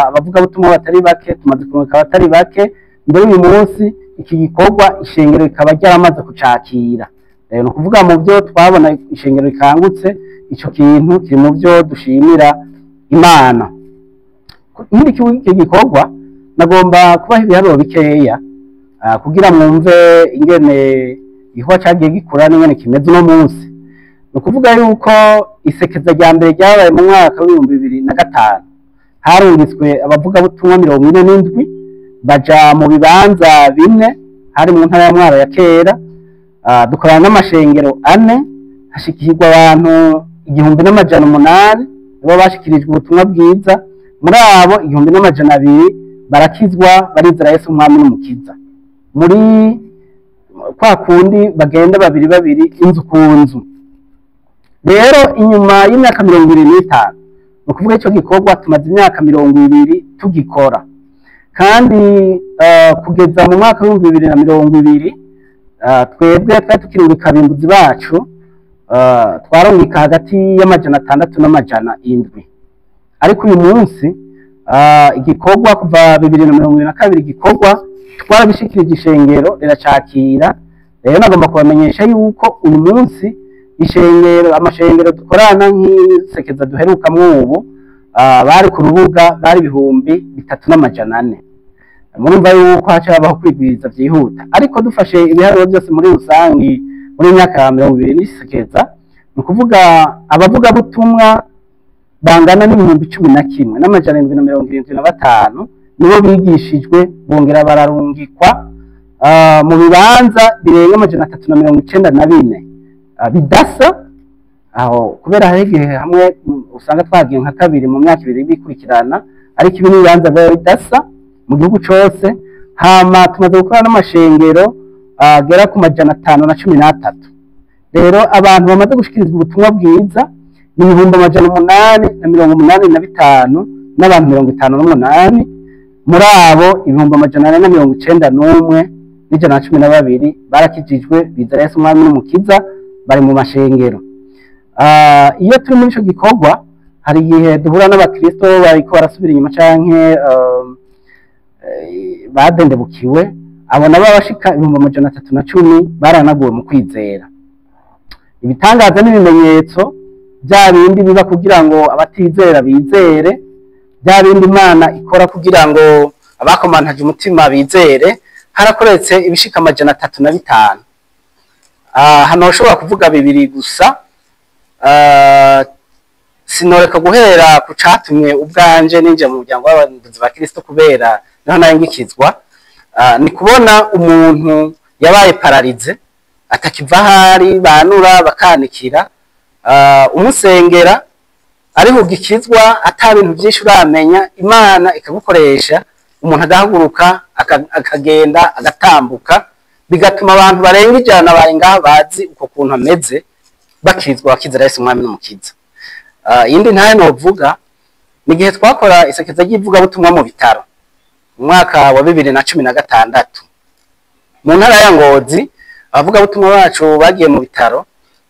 abavugabutumwa batari bake, tumaze kurungika abatari bake. Mbere uyu munsi iki gikorwa ishengero rikaba ryaramaze kucakira. Ni ukuvuga mu byo twabona ishengero rikangutse, ico kintu kiri mu byo dushimira Imana. Muri iki gikorwa nagomba kubaha ibiharuro bikeya kugira mwumve ingene igikorwa cagiye gikura n'ingene kimeze uno munsi. Ni ukuvuga yuko isekeza rya mbere ryabaye mu mwaka w'ibihumbi bibiri na gatanu, harungitswe abavugabutumwa 47 baja mu bibanza bine, hari mu ntara ya Mwaro ya kera. Dukorana n'amashengero 4, hashikirwa abantu 1800. nibo bashikirijwe ubutumwa bwiza. Muri abo 1200 barakizwa, barizera Yesu umwami n'umukiza. Muri kwa kundi bagenda babiri babiri inzu ku nzu. Rero inyuma y'imyaka 25, ni ukuvuga icyo gikorwa tumaze imyaka 20 tugikora, kandi kugeza mu mwaka w'2020 twebwe twari tukirungika abimbuzi bacu, twarungika hagati y'600 n'700. Ariko uyu munsi igikorwa kuva 2022 gikorwa twarabishikirije ishengero riracakira. Rero nagomba kubamenyesha yuko uyu munsi ishengero, amashengero dukorana nk'isekeza duherukamwo ubu, bari ku rubuga bari 3400. Murumva yuko haca habaho kwigwiza vyihuta. Ariko dufashe ibiharuro byose muri rusangi muri myaka 20 n'isekeza, ni ukuvuga abavugabutumwa bangana n'11,775 nibo bigishijwe, bongera bararungikwa mu bibanza birenga 394 bidasa. Aho kubera hari igihe hamwe usanga twagiye nka kabiri mu myaka 2 bikurikirana, ariko ibi n'ibibanza biba bidasa mu gihugu cose. Hama tumaze gukora n'amashengero agera ku 513. Rero abantu bamaze gushikirizwa ubutumwa bwiza ni 885 n'abantu 58. Muri abo 491 112 barakijijwe, bizera Yesu umwami n'umukiza, bari mu mashengero. Iyo turi muri ico gikorwa hari igihe duhura n'abakristo bariko barasubira inyuma canke badendebukiwe, abo nabo abashika 310 baranaguwe mu kwizera. Ibitangaza n'ibimenyetso bya bindi biba kugira ngo abatizera bizere, bya bindi Imana ikora kugira ngo abakomantaje umutima bizere, harakoretse ibishika 305. Hano ushobora kuvuga bibiri gusa. Sinoreka guhera ku catumye ubwanje ninjira mu muryango w'abarinzi ba Kristo, kubera niho nayo ngikizwa. Ni kubona umuntu yabaye pararize atakiva ahari, banura bakanikira, umusengera ariho ugikizwa ata bintu byinshi uramenya, Imana ikagukoresha umuntu agahaguruka akagenda agatambuka, bigatuma abantu barenga 100 bari ngaha bazi uko kuntu ameze bakizwa, bakizera Yesu umwami n'umukiza. Iyindi ntahe novuga ni igihe twakora isekeza ry'ivugabutumwa mu bitaro mu mwaka wa 2016 mu ntara ya Ngozi. Abavugabutumwa bacu bagiye mu bitaro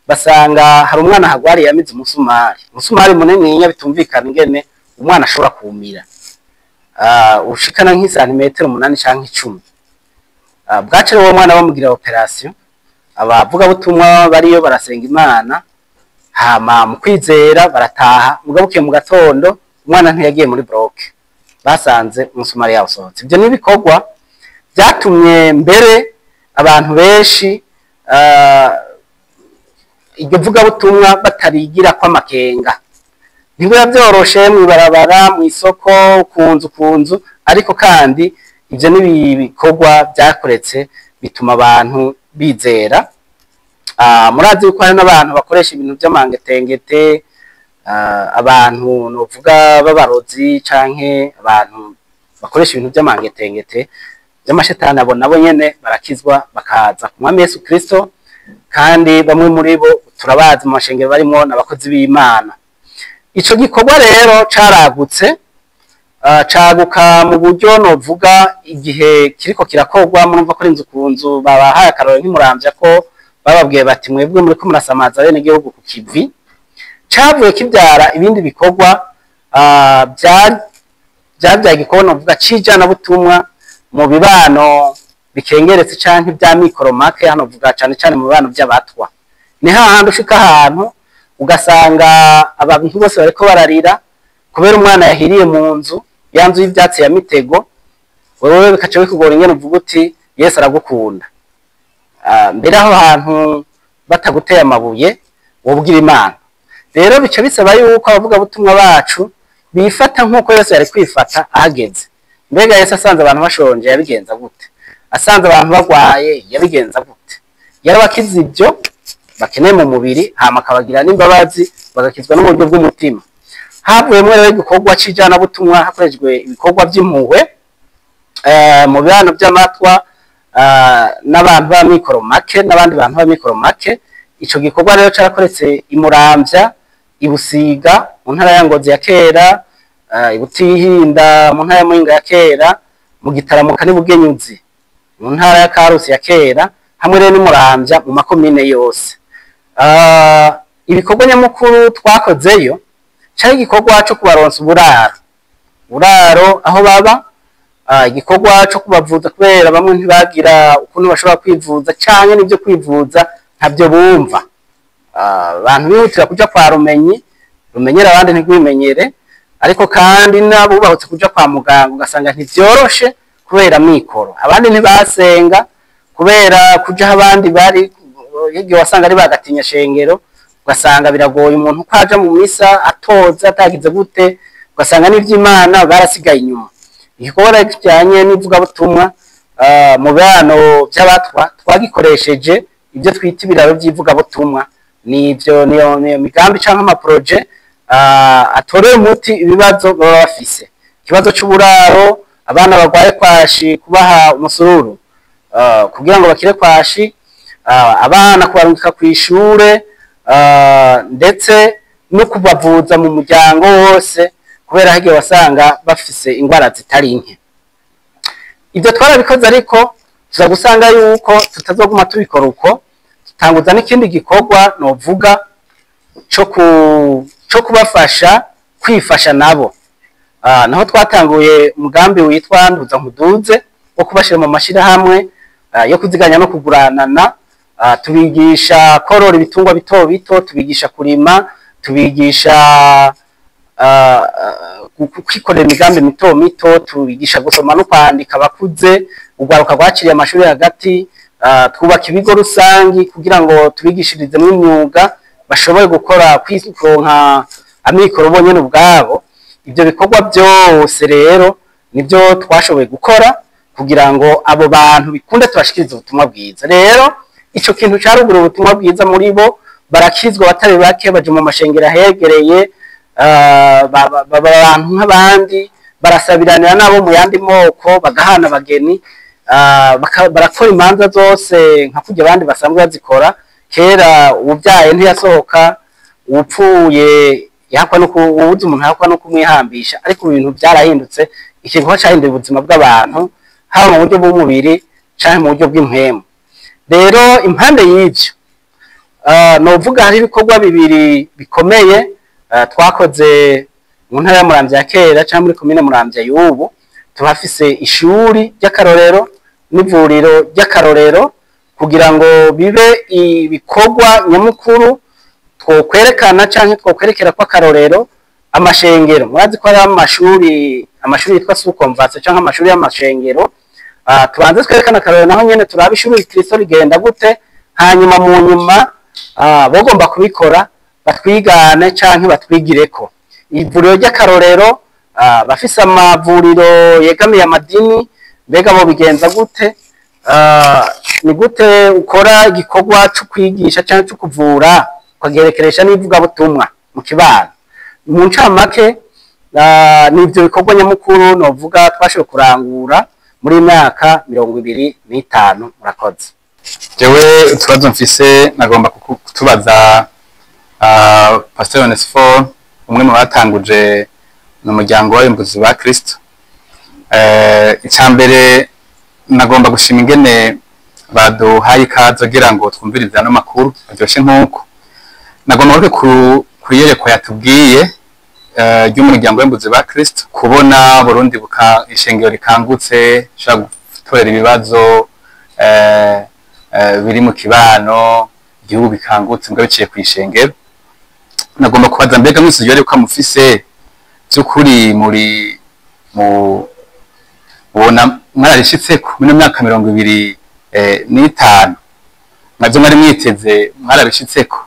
basanga hari umwana hagwariye yamize umusumari, umusumari munini bitumvikana ingene umwana ashobora kumira, ushikana nk'isantimetero 8 canke 10. Bwace uwo mwana bamugira operation, abavugabutumwa bariyo barasenga Imana, hama mu kwizera barataha. Mugabukiye mu gatondo umwana ntiyagiye muri block, basanze umusumari yawusohotse. Ibyo nibikorwa byatumye mbere abantu benshi iryo vugabutumwa batarigira kwa makenga. Ntibiba byoroshe mw'ibarabara, mw'isoko, ku nzu, ariko kandi ibyo nibikorwa byakoretse bituma abantu bizera. Murazi yuko hari n'abantu bakoresha ibintu by'amangetengete, abantu novuga b'abarozi canke abantu bakoresha ibintu by'amangetengete by'amashetani, abo nabo nyene barakizwa bakaza ku Mwami Yesu Kristo, kandi bamwe muri bo turabazi mu mashengero barimo n'abakozi b'Imana. Ico gikorwa rero caragutse, caguka mu buryo novuga igihe kiriko kirakorwa. Murumva ko inzu ku nzu babahaye akarorero nk'imuramvya ko bababwiye bati mwebwe muriko murasamaza bene gihugu ku kivi. Cavuye kibyara ibindi bikorwa byabyaye igikorwa novuga cijana butumwa mu bibano bikengeretse canke bya mikoro make, hano vuga cane cane mu bibano by'abatwa. Ni hahandi ushika ahantu ugasanga abantu bose bariko bararira kubera umwana yahiriye mu nzu, ya nzu y'ivyatsi ya mitego, wewe bikaca bikugora ingene uvuga uti Yesu aragukunda. Mbere aho hantu bataguteye amabuye wobwira Imana. Rero bica bisaba yuko abavuga butumwa bacu bifata nkuko Yesu yari kwifata ahageze. Mbega Yesu asanze abantu bashonje yabigenza gute? Asanze abantu bagwaye yabigenza gute? Yarabakiza ibyo bakeneye mu mubiri, hama akabagira n'imbabazi bagakizwa n'uburyo bw'umutima. Havuyemo rero igikorwa c'ijanabutumwa hakoreshejwe ibikorwa vy'impuhwe mu bihano by'amatwa n'abantu b'amikoro make n'abandi bantu b'amikoro make. Ico gikorwa rero carakoretse i Muramvya, i Busiga mu ntara ya Ngozi ya kera, i Butihinda mu ntara ya Muyinga ya kera, mu Gitaramuka n'i Bugenyuzi mu ntara ya Karusi ya kera, hamwe rero n'i Muramvya mu makomine yose. Ibikorwa nyamukuru twakozeyo cari igikorwa co kubaronsa uburaro aho baba, igikorwa co kubavuza kubera bamwe ntibagira ukuntu bashobora kwivuza canke n'ivyo kwivuza ntabyo bumva. Abantu bihutira kuja kwa rumenyi, rumenyera abandi ntigwimenyere, ariko kandi nabo bubahutse kuja kwa muganga ugasanga ntivyoroshe kubera mikoro. Abandi ntibasenga kubera kuja aho abandi bari, igihe wasanga ari bagatinya shengero, ugasanga biragoye umuntu ko aja mu misa atoza atagize gute, ugasanga n'ivy'Imana barasigaye inyuma. Igikorwa kijanye n'ivugabutumwa mu bihano by'abatwa twagikoresheje ibyo twita ibiraro by'ivugabutumwa. Nivyo niyo migambi canke amaproje atoreye umuti ibibazo baba bafise. Ikibazo c'uburaro, abana barwaye kwashi kubaha umusururu kugira ngo bakire kwashi, abana kubarungika kw'ishure, ndetse no kubavuza mu muryango wose kubera hagiye wasanga bafise ingwara zitari nke. Ibyo twarabikoze, ariko tuza gusanga yuko tutazoguma tubikora uko, tutanguza n'ikindi gikorwa novuga co kubafasha kwifasha nabo. Naho twatanguye umugambi witwa Nduza Nkuduze wo kubashira mu mashirahamwe yo kuziganya no kuguranana. Tubigisha korora ibitungwa bito bito, tubigisha kurima, tubigisha kwikorera imigambi mito mito, tubigisha gusoma no kwandika abakuze, urwaruka rwaciriye amashuri hagati. Twubaka ibigo rusangi kugira ngo tubigishirizemo imyuga bashoboye gukora, kuronka amikoro bonyene ubwabo. Ibyo bikorwa byose rero nibyo twashoboye gukora kugira ngo abo bantu bikunde tubashikirize ubutumwa bwiza. Rero ico kintu caruguru ubutumwa bwiza muri bo, barakizwa batari bake, baje mu mashengero ahegereye, baba abantu nk'abandi, barasabiranira nabo mu yandi moko, bagahana abageni, barakora imanza zose nka kurya abandi basanzwe bazikora. Kera uwubyaye ntiyasohoka, uwupfuye yakwa no uwuzi umuntu yakwa no kumwihambisha, ariko ibintu byarahindutse. Ikintu cyahinduye ubuzima bw'abantu haba mu buryo bw'umubiri canke mu buryo bw'impwemu. Rero impande y'ivyo, novuga hari ibikorwa bibiri bikomeye twakoze mu ntara ya Muramvya ya kera canke muri komine Muramvya y'ubu. Tuhafise ishuri ry'akarorero n'ivuriro ry'akarorero kugira ngo bibe ibikorwa nyamukuru twokwerekana canke twokwerekera ko akarorero amashengero. Murazi ko hari amashuri yitwa sous-convention canke amashuri y'amashengero. Tubanze twerekana akarorero naho nyene turabe ishuri Kristo rigenda gute, hanyuma mu nyuma bogomba kubikora batwigane canke batwigireko. Ivuriro ry'akarorero, bafise amavuriro yegamiye amadini, mbega bo bigenza gute? Ni gute ukora igikorwa cyo kwigisha canke cyo kuvura ukagerekeresha n'ivugabutumwa mu kibano? Mu ncamake, ni ivyo bikorwa nyamukuru novuga twashoboye kurangura muri myaka 25. Murakoze. Jewe utubazo mfise nagomba kutubaza Pastor Onesphore, umwe mu batanguje n'umuryango w'abimbuzi ba Kristo. Icambere nagomba gushima ingene baduhaye ikaze kugira ngo twumvirize ano makuru aryoshe. Nkuko nagomba kugaruka ku iyerekwa yatubwiye ry'umuryango w'imbuzi ba Kristo, kubona Burundi buka ishengero rikangutse rishobora gutorera ibibazo biri mu kibano, igihugu gikangutse mbwa biciye ku ishengero. Nagomba kubaza, mbega mwese iryo yerekwa mufise by'ukuri muri mu ubona mwararishitseko muri myaka 25? Navyo mwari mwiteze mwarabishitseko?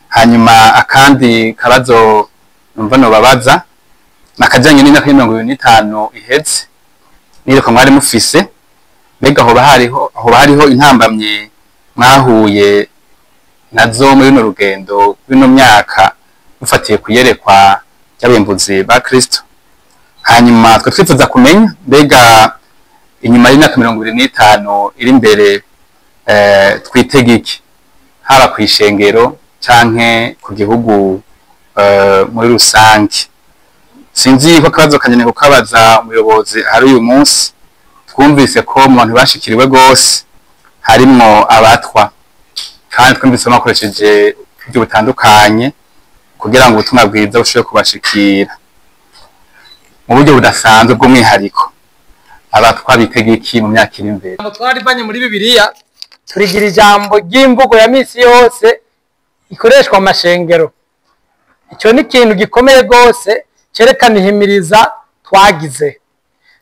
Hanyuma akandi kabazo numva nobabaza nakajanye n'imyaka 25 iheze nireko mwari mufise, mbega hoba hariho intambamye mwahuye nazo muri runo rugendo rw'ino myaka mufatiye kuyerekwa ry'abimbuzi ba Kristo. Hanyuma twe twifuza kumenya mbega inyuma y'imyaka 25 iri imbere twitega iki, haba ku ishengero canke ku gihugu muri rusange. Sinzi ko akabazo kanyene kukabaza umuyobozi hari uyu munsi. Twumvise ko mu bantu bashikiriwe gose harimwo abatwa, kandi twumvise bakoresheje uburyo butandukanye kugira ngo ubutumwa bwiza bushobore kubashikira mu buryo budasanzwe bw'umwihariko. Abatwa bitega iki mu myaka iri imbere? Twarivanye muri Bibiliya turigira ijambo ry'imvugo ya misi yose ikoreshwa mu mashengero. Icyo ni ikintu gikomeye rwose cyerekana ihimiriza twagize.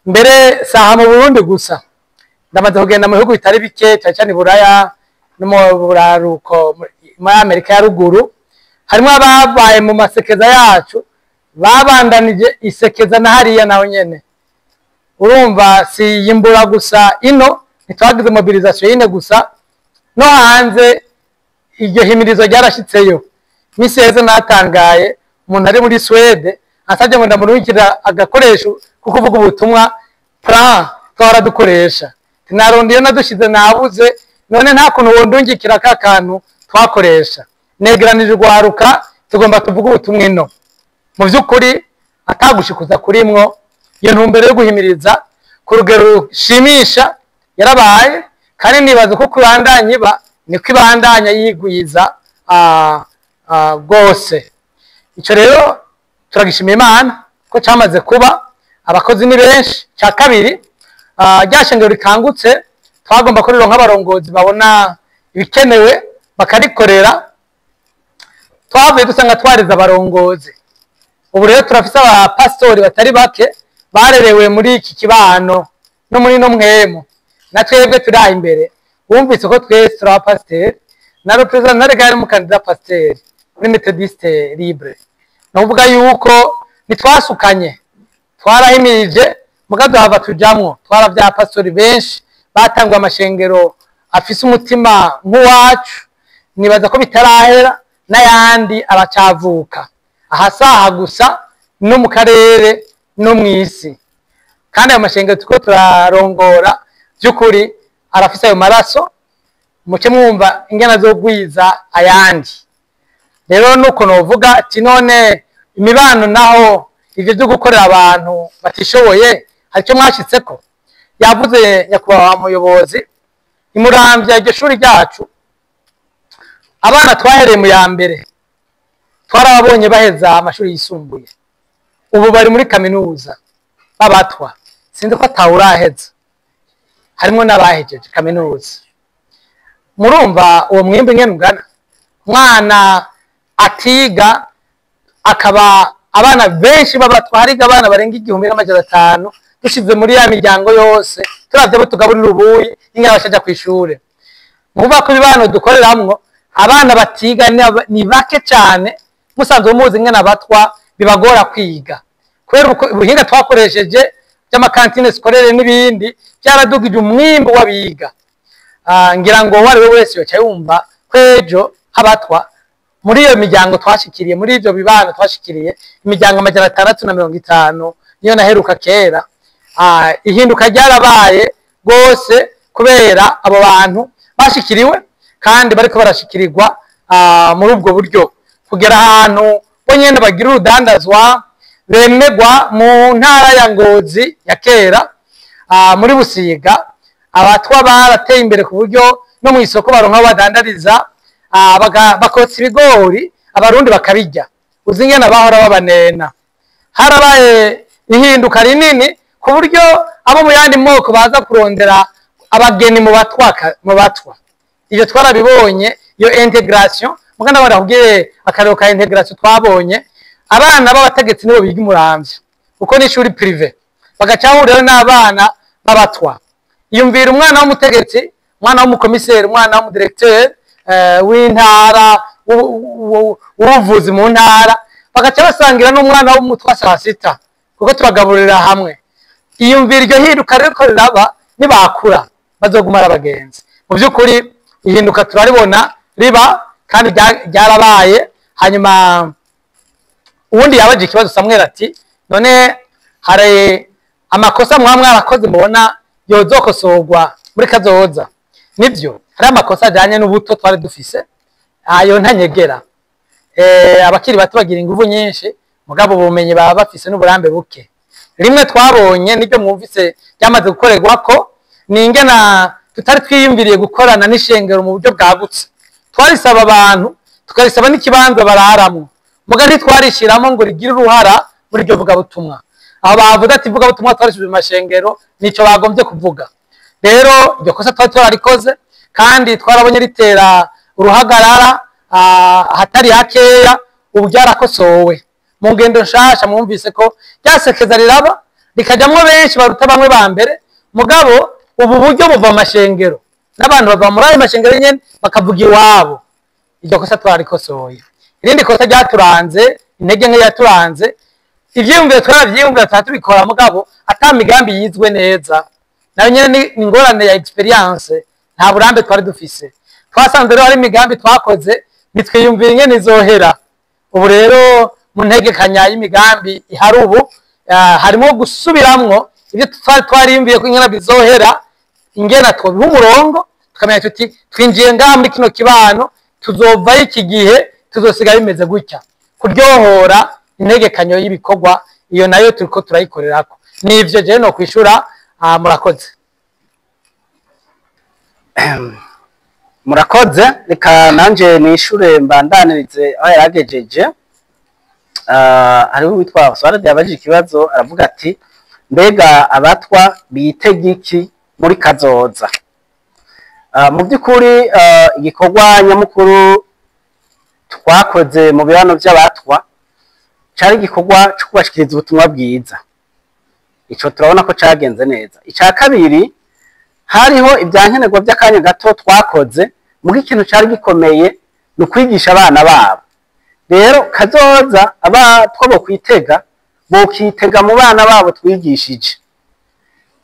Mbere saha mu Burundi gusa, ndamaze kugenda mu bihugu bitari bike, cyane cyane i Buraya no mu buraruko muri Amerika ya ruguru, harimo ababaye mu masekeza yacu babandanije isekeza na hariya naho nyene. Urumva si yimbura gusa ino, ntitwagize mobilisation yine gusa, no hanze iryo himirizo ryarashitseyo. Misi heze natangaye umuntu ari muri Swede asabye ngo ndamurungikira agakoresho kuko kuvuga ubutumwa plan twara dukoresha, narondiyo nadushize nabuze, none nta kuntu wondungikira ka kantu twakoresha. Negeranije urwaruka tugomba tuvuga ubutumwa ino. Mu by'ukuri atagushikuza kurimwo, iyo ntumbero yo guhimiriza ku rugero rushimisha yarabaye, kandi nibaza ko kubandanya iba niko ibandanya yigwiza rwose. Icyo rero turagishima Imana ko cyamaze kuba, abakozi ni benshi. Cya kabiri, rya shengero rikangutse twagomba ko rero nk'abarongozi babona ibikenewe bakarikorera. Twavuye dusanga twarize abarongozi, ubu rero turafise abapasitori batari bake barerewe muri iki kibano no muri no mwemu, na twebwe turi aha imbere. Wumvise ko twese turi abapasiteri, na representant na regari umukandida pasiteri muri Methodiste Libre. Ni ukuvuga yuko ntitwasukanye, twarahimirije muga duhava tujamwo. Twaravya pastori benshi batangwa amashengero afise umutima nk'uwacu, nibaza ko bitarahera n'ayandi aracavuka ahasaha gusa no mu karere no mw'isi. Kandi ayo mashengero turiko turarongora by'ukuri arafise ayo maraso, muce mwumva ingene azogwiza ayandi. Rero nuko novuga ati none imibano naho ivyo byo gukorera abantu batishoboye hari icyo mwashitseko. Yavuze nyakubahwa muyobozi, imuramvya iryo shuri ryacu abana twahereye mu ya mbere twarababonye baheza amashuri yisumbuye, ubu bari muri kaminuza babatwa, sinzi ko atawuraheza, harimo n'abahejeje kaminuza. Murumva uwo mwimbi ngene ungana, umwana atiga akaba abana benshi babatwa, hariga abana barenga 1500 dushize muri ya miryango yose, turavye abo tugaburira ubuyi ingene bashaja kw'ishure. Muvuga ko ibibano dukoreramwo abana batiga ni bake cyane, musanzwe muzi ingene abatwa bibagora kwiga kubera ubuhinga twakoresheje by'amakantine scolaire n'ibindi byaradugije umwimbo w'abiga. Ngira ngo uwo ari we wese yoca yumva ko ejo habatwa muri iyo miryango twashikiriye, muri ibyo bibano twashikiriye, imiryango 650 niyo naheruka kera. Ihinduka ryarabaye rwose kubera abo bantu bashikiriwe kandi bariko barashikirirwa muri ubwo buryo, kugera ahantu bo nyene bagira urudandazwa bemegwa mu ntara ya Ngozi ya kera, muri Busiga abatwa barateye imbere ku buryo no mu isoko baronka aho badandariza, bakotsa ibigori abarundi bakabirya, uzi ingene bahora babanena. Harabaye ihinduka rinini ku buryo abo mu yandi moko baza kurondera abageni mu batwa. Ibyo twarabibonye, iyo integration muganda barakubwiye akarero ka integration twabonye. Abana b'abategetsi nibo biga imuramvya kuko ni ishuri prive, bagaca bahurirayo n'abana b'abatwa. Yumvira umwana w'umutegetsi, umwana w'umukomiseri, umwana w'umudirecteur w'intara, w'ubuvuzi mu ntara, bagaca basangira n'umwana w'umutwa saa sita kuko tubagaburira hamwe. Iyumvira iryo hinduka rero ko riraba, nibakura bazoguma ari abagenzi. Mu by'ukuri ihinduka turaribona riba kandi ryarabaye. Hanyuma Uwundi yabaje ikibazo Samuel ati none hari amakosa mwaba mwarakoze mubona yozokosorwa muri kazoza? Nivyo, hari amakosa ajanye n'ubuto twari dufise, ayo ntanyegera. Abakiri bato bagira inguvu nyinshi, mugabo ubumenyi baba bafise n'uburambe buke. Rimwe twabonye nibyo mwumvise byamaze gukorerwa ko ni ingena tutari twiyumviriye gukorana n'ishengero mu buryo bwagutse. Twarisaba abantu, tukarisaba n'ikibanza bararamwo, muga ntitwarishiramo ngo rigire uruhara muri iryo vugabutumwa. Aho bavuze ati ivugabutumwa twarishije mu mashengero, nico bagombye kuvuga. Rero iryo kosa twari twararikoze, kandi twarabonye ritera uruhagarara ahatari hakeya. Ubu byarakosowe mu ngendo nshasha. Mwumvise ko ryasekeza riraba rikajamwo benshi baruta bamwe ba mbere, mugabo ubu buryo buva mu mashengero n'abantu bava muri ayo mashengero nyene bakavuga iwabo. Iryo kosa twararikosoye. Irindi kosa ryaturanze, intege nke yaturanze, ivyiyumviro twaravyiyumvira tuba tubikora, mugabo ata migambi yizwe neza. Nayo nyene ni ingorane ya experience, nta burambe twari dufise. Twasanze rero hari imigambi twakoze nitwiyumvira ingene izohera. Ubu rero mu ntegekanya y'imigambi ihari ubu, harimo gusubiramwo ibyo twari twariyumviye ko ingene bizohera, ingene twobiha umurongo, tukamenya tuti twinjiye ngaha muri kino kibano, tuzovayo iki gihe, tuzosiga bimeze gutya. Kuryohora integekanyo y'ibikorwa, iyo nayo turiko turayikorerako. Nivyo jewe no kwishura. Murakoze. Murakoze. Reka nanje nishure mbandanirize aho yaragejeje. Hariho uwitwa Oswald yabajije ikibazo, aravuga ati mbega abatwa bitega iki muri kazoza? Mu by'ukuri igikorwa nyamukuru twakoze mu bihano by'abatwa cari igikorwa cyo kubashikiriza ubutumwa bwiza. Ico turabona ko cagenze neza. Ica kabiri, hariho ibyankenerwa by'akanya gato twakoze, muga ikintu cari gikomeye ni ukwigisha abana babo. Rero kazoza abatwa bo kwitega, bokitega mu bana babo twigishije.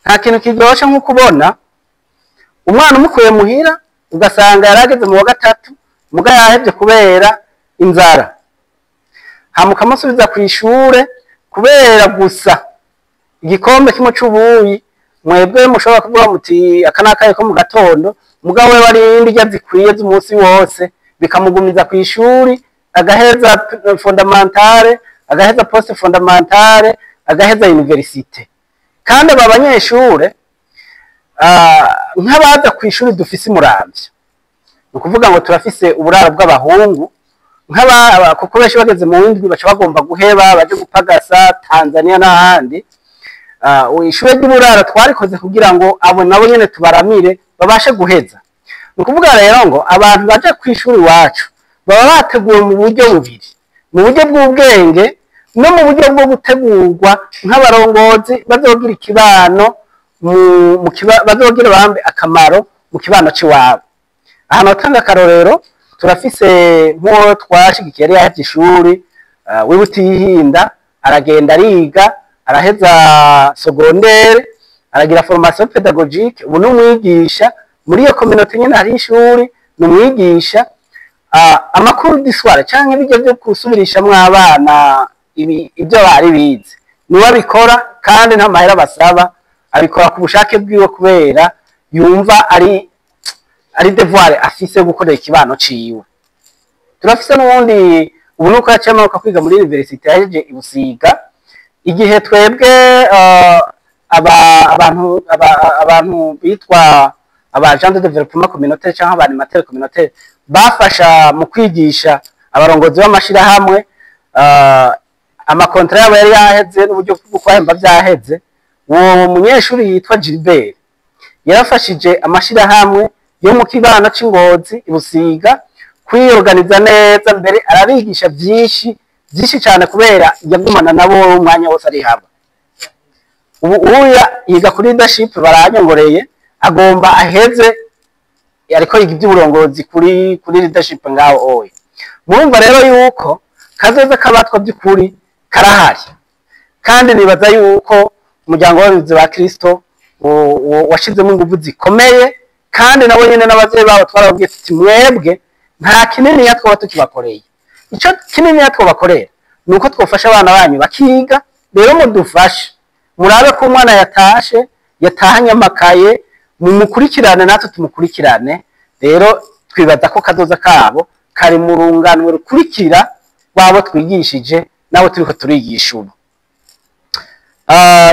Nta kintu kiryoshe nko kubona umwana umukuye muhira ugasanga yarageze mu wa gatatu, muga yahevye kubera inzara, hama ukamusubiza kw'ishure kubera gusa igikombe kimwe c'ubuyi. Mwebwe mushobora kuvuga muti aka nakaye ko mu gatondo, mugabo we wari indya zikwiye z'umunsi wose, bikamugumiza kw'ishuri, agaheza fondamentale, agaheza post fondamentale, agaheza universite. Kandi aba banyeshure nk'abaza kw'ishuri dufise imuramvya, ni ukuvuga ngo turafise uburaro bw'abahungu, nk'aba kuko benshi bageze mu windwi baca bagomba guheba baje gupagasa Tanzania n'ahandi. Ishure ry'uburaro twarikoze kugira ngo abo nabo nyene tubaramire babashe guheza. Ni ukuvuga rero ngo abantu baje kw'ishuri iwacu baba bateguwe mu buryo bubiri, mu buryo bw'ubwenge no mu buryo bwo gutegurwa nk'abarongozi bazogira ikibano bazogira bambe akamaro mu kibano c'iwabo. Ahantu hatanga akarorero, turafise nk'uwo twashigikiye yari yahevye ishuri, w'Ibutihinda, aragenda ariga, araheza secondaire, aragira formation pédagogique, ubu ni umwigisha muri iyo communauté nyene. Hari ishuri, ni umwigisha. Amakuru d'histoire canke ibiryo byo gusubirishamwo abana ibyo bari bize niwe abikora, kandi nta mahera basaba, abikora ku bushake bwiwe kubera yumva ari devoir afise gukorera ikibano ciwe. Turafise n'ubundi ubu nuko yaciye amanuka kwiga muri université, yahejeje i Busiga. Igihe twebwe abantu bitwa aba agent de développement communautaire canke aba animateur communautaire bafasha mu kwigisha abarongozi b'amashirahamwe, amakontra yabo yari yaheze n'uburyo bwo kuhemba vyaheze, uwo munyeshuri yitwa Gilbert yarafashije amashirahamwe yo mu kibano c'Ingozi i Busiga kwiyorganiza neza, mbere arabigisha vyinshi vyinshi cane kubera yagumana nabo umwanya wose ari haba. Ubu uya yiga kuri leadership, baranyongoreye, agomba aheze, ariko yiga iby'uburongozi kuri leadership ngaho oya. Murumva rero yuko kazoza kabatwa by'ukuri karahari, kandi nibaza yuko umuryango w'abayobozi ba Kristo washizemo ingufu zikomeye, kandi nabo nyene n'abavyeyi babo twarababwiye tuti mwebwe nta kinini twaba tukibakoreye, ico kinini twabakorera Ni uko twofasha abana banyu bakiga. Rero mudufashe, murabe ko umwana yatashe, yatahanye amakaye, mumukurikirane natwe tumukurikirane. Rero twibaza ko kazoza kabo kari mu rungano rukurikira wabo twigishije nabo turiko turigisha ubu.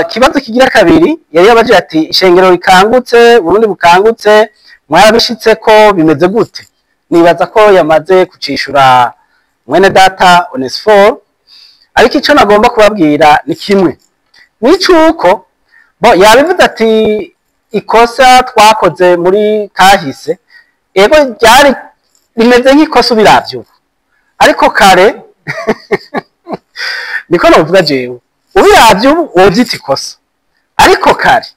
Ikibazo kigira kabiri yari yabajije ati ishengero rikangutse, Burundi bukangutse, mwarabishitse ko bimeze gute? Nibaza ko yamaze kucishura mwene data Onesphore, ariko ico nagomba kubabwira ni kimwe, ni cuko bo yabivuze ati ikosa twakoze muri kahise ego ryari rimeze nk'ikosa ubiravye ubu, ariko kare niko novuga jewe, ubiravye ubu wovyita ikosa, ariko kare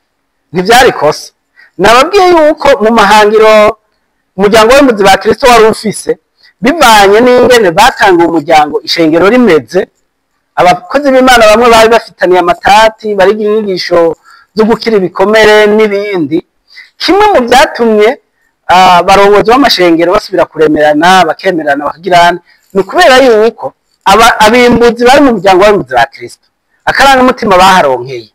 ntivyari ikosa. Nababwiye yuko mu mahangiro umuryango w'imbuzi ba Kristo wari ufise, bivanye n'ingene batanguye umuryango ishengero rimeze, abakozi b'Imana bamwe bari bafitaniye amatati, bariga inyigisho zo gukira ibikomere n'ibindi. Kimwe mu byatumye abarongozi b'amashengero basubira kuremerana, bakemerana, bakagirana, ni ukubera yuko abimbuzi bari mu muryango w'imbuzi ba Kristo akarangamutima baharonkeye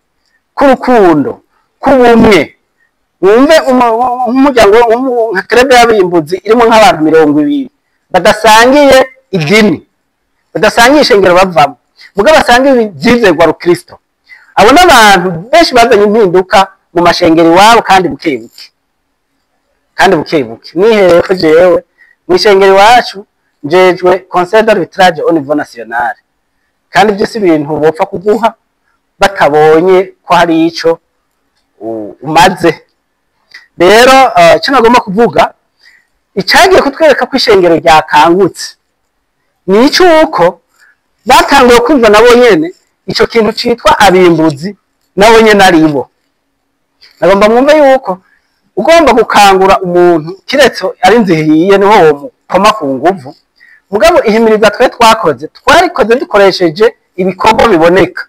k'urukundo, k'ubumwe. Wumve nk'umuryango nka club y'abimbuzi irimo nk'abantu 20 badasangiye idini, badasangiye ishengero bavamo, muga basangiye ivyizerwa rukristo. Abo n'abantu benshi bazanye impinduka mu mashengero iwabo, kandi buke buke, kandi buke buke. Nihereye ko jewe mu ishengero iwacu njejwe conseil d'arbitrage au niveau national, kandi ibyo si ibintu bopfa kuguha batabonye ko hari ico umaze. Rero icyo nagomba kuvuga, icagiye kutwereka ko ishengero ryakangutse ni icuko batanguye kumva nabo nyene ico kintu citwa abimbuzi, nabo nyene aribo. Nagomba mwumve yuko ugomba gukangura umuntu kiretse ari nzihiye niho womukoma ku nguvu. Mugabo ihimiriza twe twakoze, twarikoze dukoresheje ibikorwa biboneka,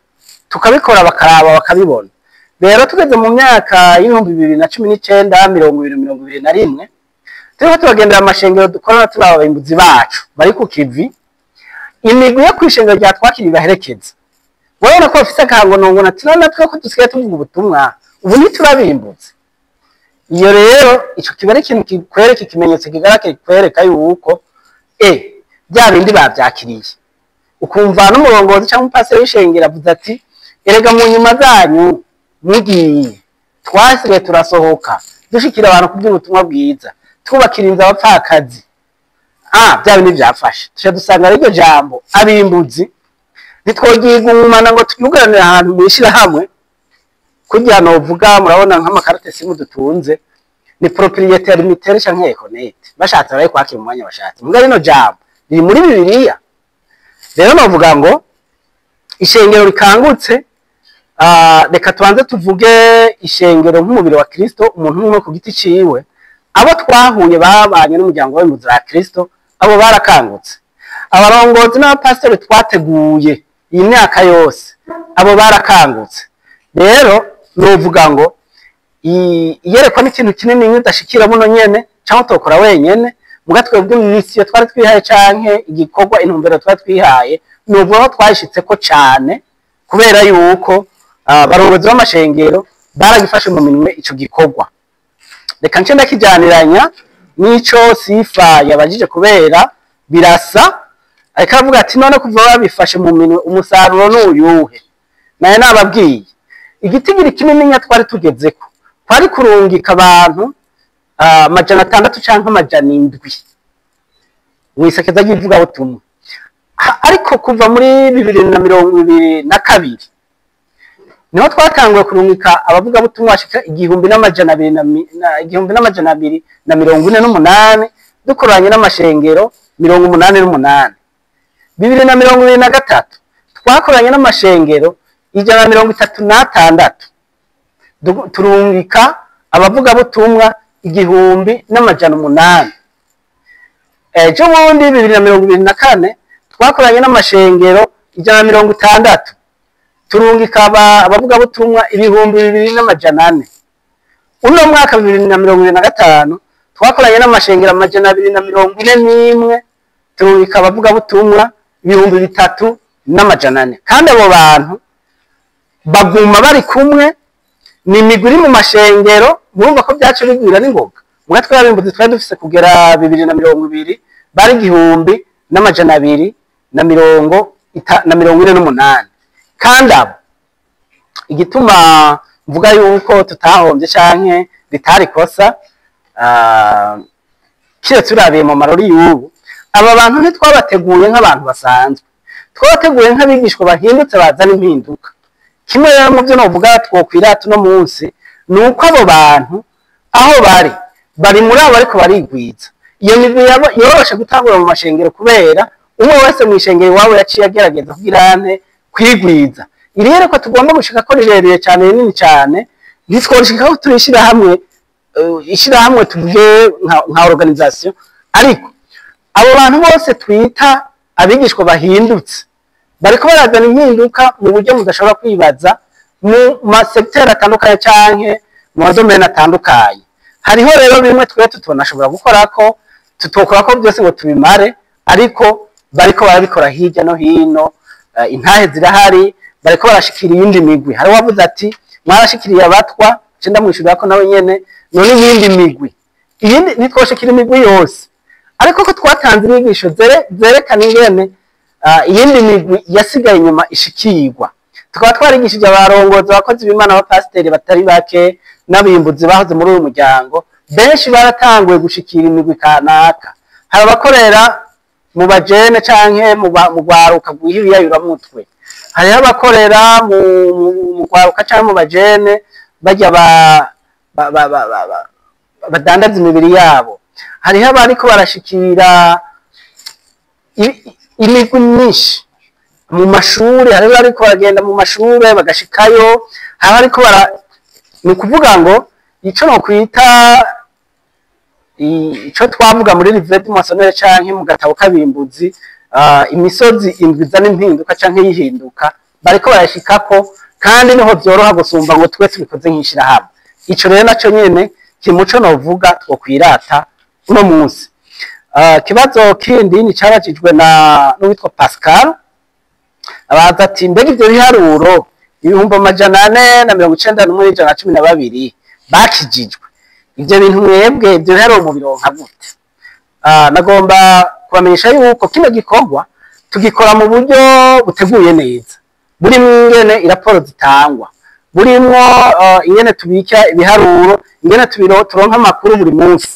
tukabikora bakaraba bakabibona. Rero tugeze mu myaka y'2019 2021, turiko turagendera amashengero dukorana turaba abimbuzi bacu bari ku kivi, imigwi yo kwishengero rya twakiri baherekeza. Urabona ko bafise akangonongono ati none natwe ko dusigaye tuvuga ubutumwa ubu ntiturabimbutse. Iyo rero ico kiba ari ikintu kikwereka, ikimenyetso kigaragara kikwereka yuko bya bindi bavyakiriye. Ukumva n'umurongozi cyangwa umupasiteri w'ishengero avuze ati erega mu nyuma zanyu mugiye twasigaye turasohoka dushikira abantu kubwira ubutumwa bwiza, twubakira inzu abapfakazi. Bya bindi vyafashe. Tuca dusanga iryo jambo abimbuzi ntitwogigumana ngo tuyugaranire ahantu mwishirahamwe, kugira novuga murabona nk'amakarate simu dutunze ni propriétaire limitere canke econet, bashatse baraye kwakira umwanya bashatse. Muga rino jambo riri muri Bibiliya. Rero novuga ngo ishengero rikangutse, reka tubanze tuvuge ishengero nk'umubiri wa Kristo, umuntu umwe ku giti ciwe. Abo twahuye babanye n'umuryango w'imbuzi ba Kristo, abo barakangutse. Abarongozi n'abapasiteri twateguye iyi myaka yose, abo barakangutse. Rero novuga ngo iyerekwa n'ikintu kinini udashikira buno nyene canke utokora wenyene, muga twebwe misiyo twari twihaye canke igikorwa intumbero twari twihaye, novuga ko twayishitseko cane, kubera yuko abarongozi b'amashengero baragifashe mu minwe ico gikorwa. Reka nce ndakijaniranya n'ico Sifa yabajije, kubera birasa. Ariko aravuga ati none kuva babifashe mu minwe umusaruro n'uyuhe? Naye nababwiye igitigiri kinini twari tugezeko, twari kurungika abantu 600 canke 700 mwisekeza ry'ivugabutumwa. Ariko kuva muri 2022 niho twatanguye kurungika abavugabutumwa bashika 1248, dukoranye n'amashengero 88. 2023 twakoranye n'amashengero 136, turungika abavugabutumwa 1800. Ejo bundi 2024 twakoranye n'amashengero 160, turungika abavugabutumwa 2400. Uno mwaka 2025 twakoranye n'amashengero 241, turungika abavugabutumwa 3200. n'amajana 4. Kandi abo bantu baguma bari kumwe, ni imigwi iri mu mashengero. Murumva ko byacu bigwira n'ingoga. Mwe twabimbuzi twari dufise kugera 2020 bari 1248. Kandi abo, igituma mvuga yuko tutahombye canke ritari kosa, kiretse turabiye mu marori y'ubu, aba bantu ntitwabateguye nk'abantu basanzwe, twabateguye nk'abigishwa bahindutse bazana impinduka. Kimwe rero mu byo novuga twokwirata uno munsi ni uko abo bantu aho bari, bari muri abo ariko barigwiza. Iyo migwi yoroshe gutangura mu mashengero, kubera umwe wese mu ishengero iwabo yaciye agerageza kugira ante kwigwiza. Iri rero ko tugomba gushika ko rirerire cyane, rinini cyane, ntitworishika ko turishira hamwe, ishirahamwe tuvuge nka organisation. Ariko abo bantu bose twita abigishwa bahindutse bariko barazana impinduka mu buryo mudashobora kwibaza, mu masekiteri atandukanye canke mu madomene atandukanye. Hariho rero bimwe twe tutonashobora gukora ko tutokora ko byose ngo tubimare, ariko bariko barabikora hirya no hino. Intahe zirahari, bariko barashikira iyindi migwi. Hari wavuze ati mwarashikiriye abatwa, nce ndamwishurira ko nawe nyene none iyindi migwi, iyindi ntitwoshikira imigwi yose, ariko ko twatanze inyigisho zerekana ingene iyindi migwi yasigaye inyuma ishikirwa. Tukaba twarigishije abarongozi, abakozi b'Imana, abapasiteri batari bake n'abimbuzi bahoze muri uyu muryango. Benshi baratanguye gushikira imigwi kanaka. Hari abakorera mu bajene canke mu rwaruka rw'ibiyayuramutwe, hariho abakorera mu rwaruka canke mu bajene bajya badandaza imibiri yabo, hariho abariko barashikira imigwi myinshi mu mashuri, hariho abariko baragenda mu mashure bagashikayo, hari abariko bara, ni ukuvuga ngo ico nokwita ico twavuga muri Livret Moissonneur canke mu gatabo k'abimbuzi, imisozi indwi izana impinduka canke yihinduka, bariko barashikako, kandi niho vyoroha gusumba ngo twese bikoze nk'ishirahamwe. Ico rero naco nyene kimuco novuga twokwirata uno munsi. Kibazo kindi ni carajijwe na n'uwitwa Pascal, abaza ati mbega ivyo biharuro 491,112 bakijijwe, ivyo bintu mwebwe ivyo biharuro mubironka gute? Nagomba kubamenyesha yuko kino gikorwa tugikora mu buryo buteguye neza, burimwo ingene iraporo zitangwa, burimwo ingene tubika ibiharuro, ingene turonka amakuru buri munsi.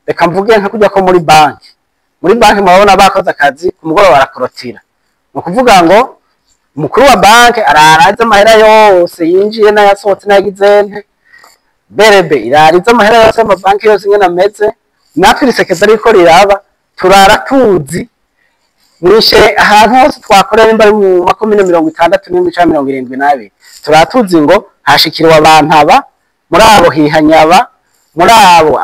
Reka mvuge nka kujya ko muri banki, muri banki murabona bakoze akazi ku mugoroba barakorotira. Ni ukuvuga ngo umukuru wa banki arara azi amahera yose yinjiye n'ayasohotse n'ayagize nte. Berebe irara izi amahera yose y'amabanki yose ingene ameze. Natwe irisekeza riko riraba, turara tuzi mwishe ahantu hose twakorera, nimba ari mu makomine 67 canke 72, turara tuzi ngo hashikiriwe abantu aba, muri abo hihanyaba, muri abo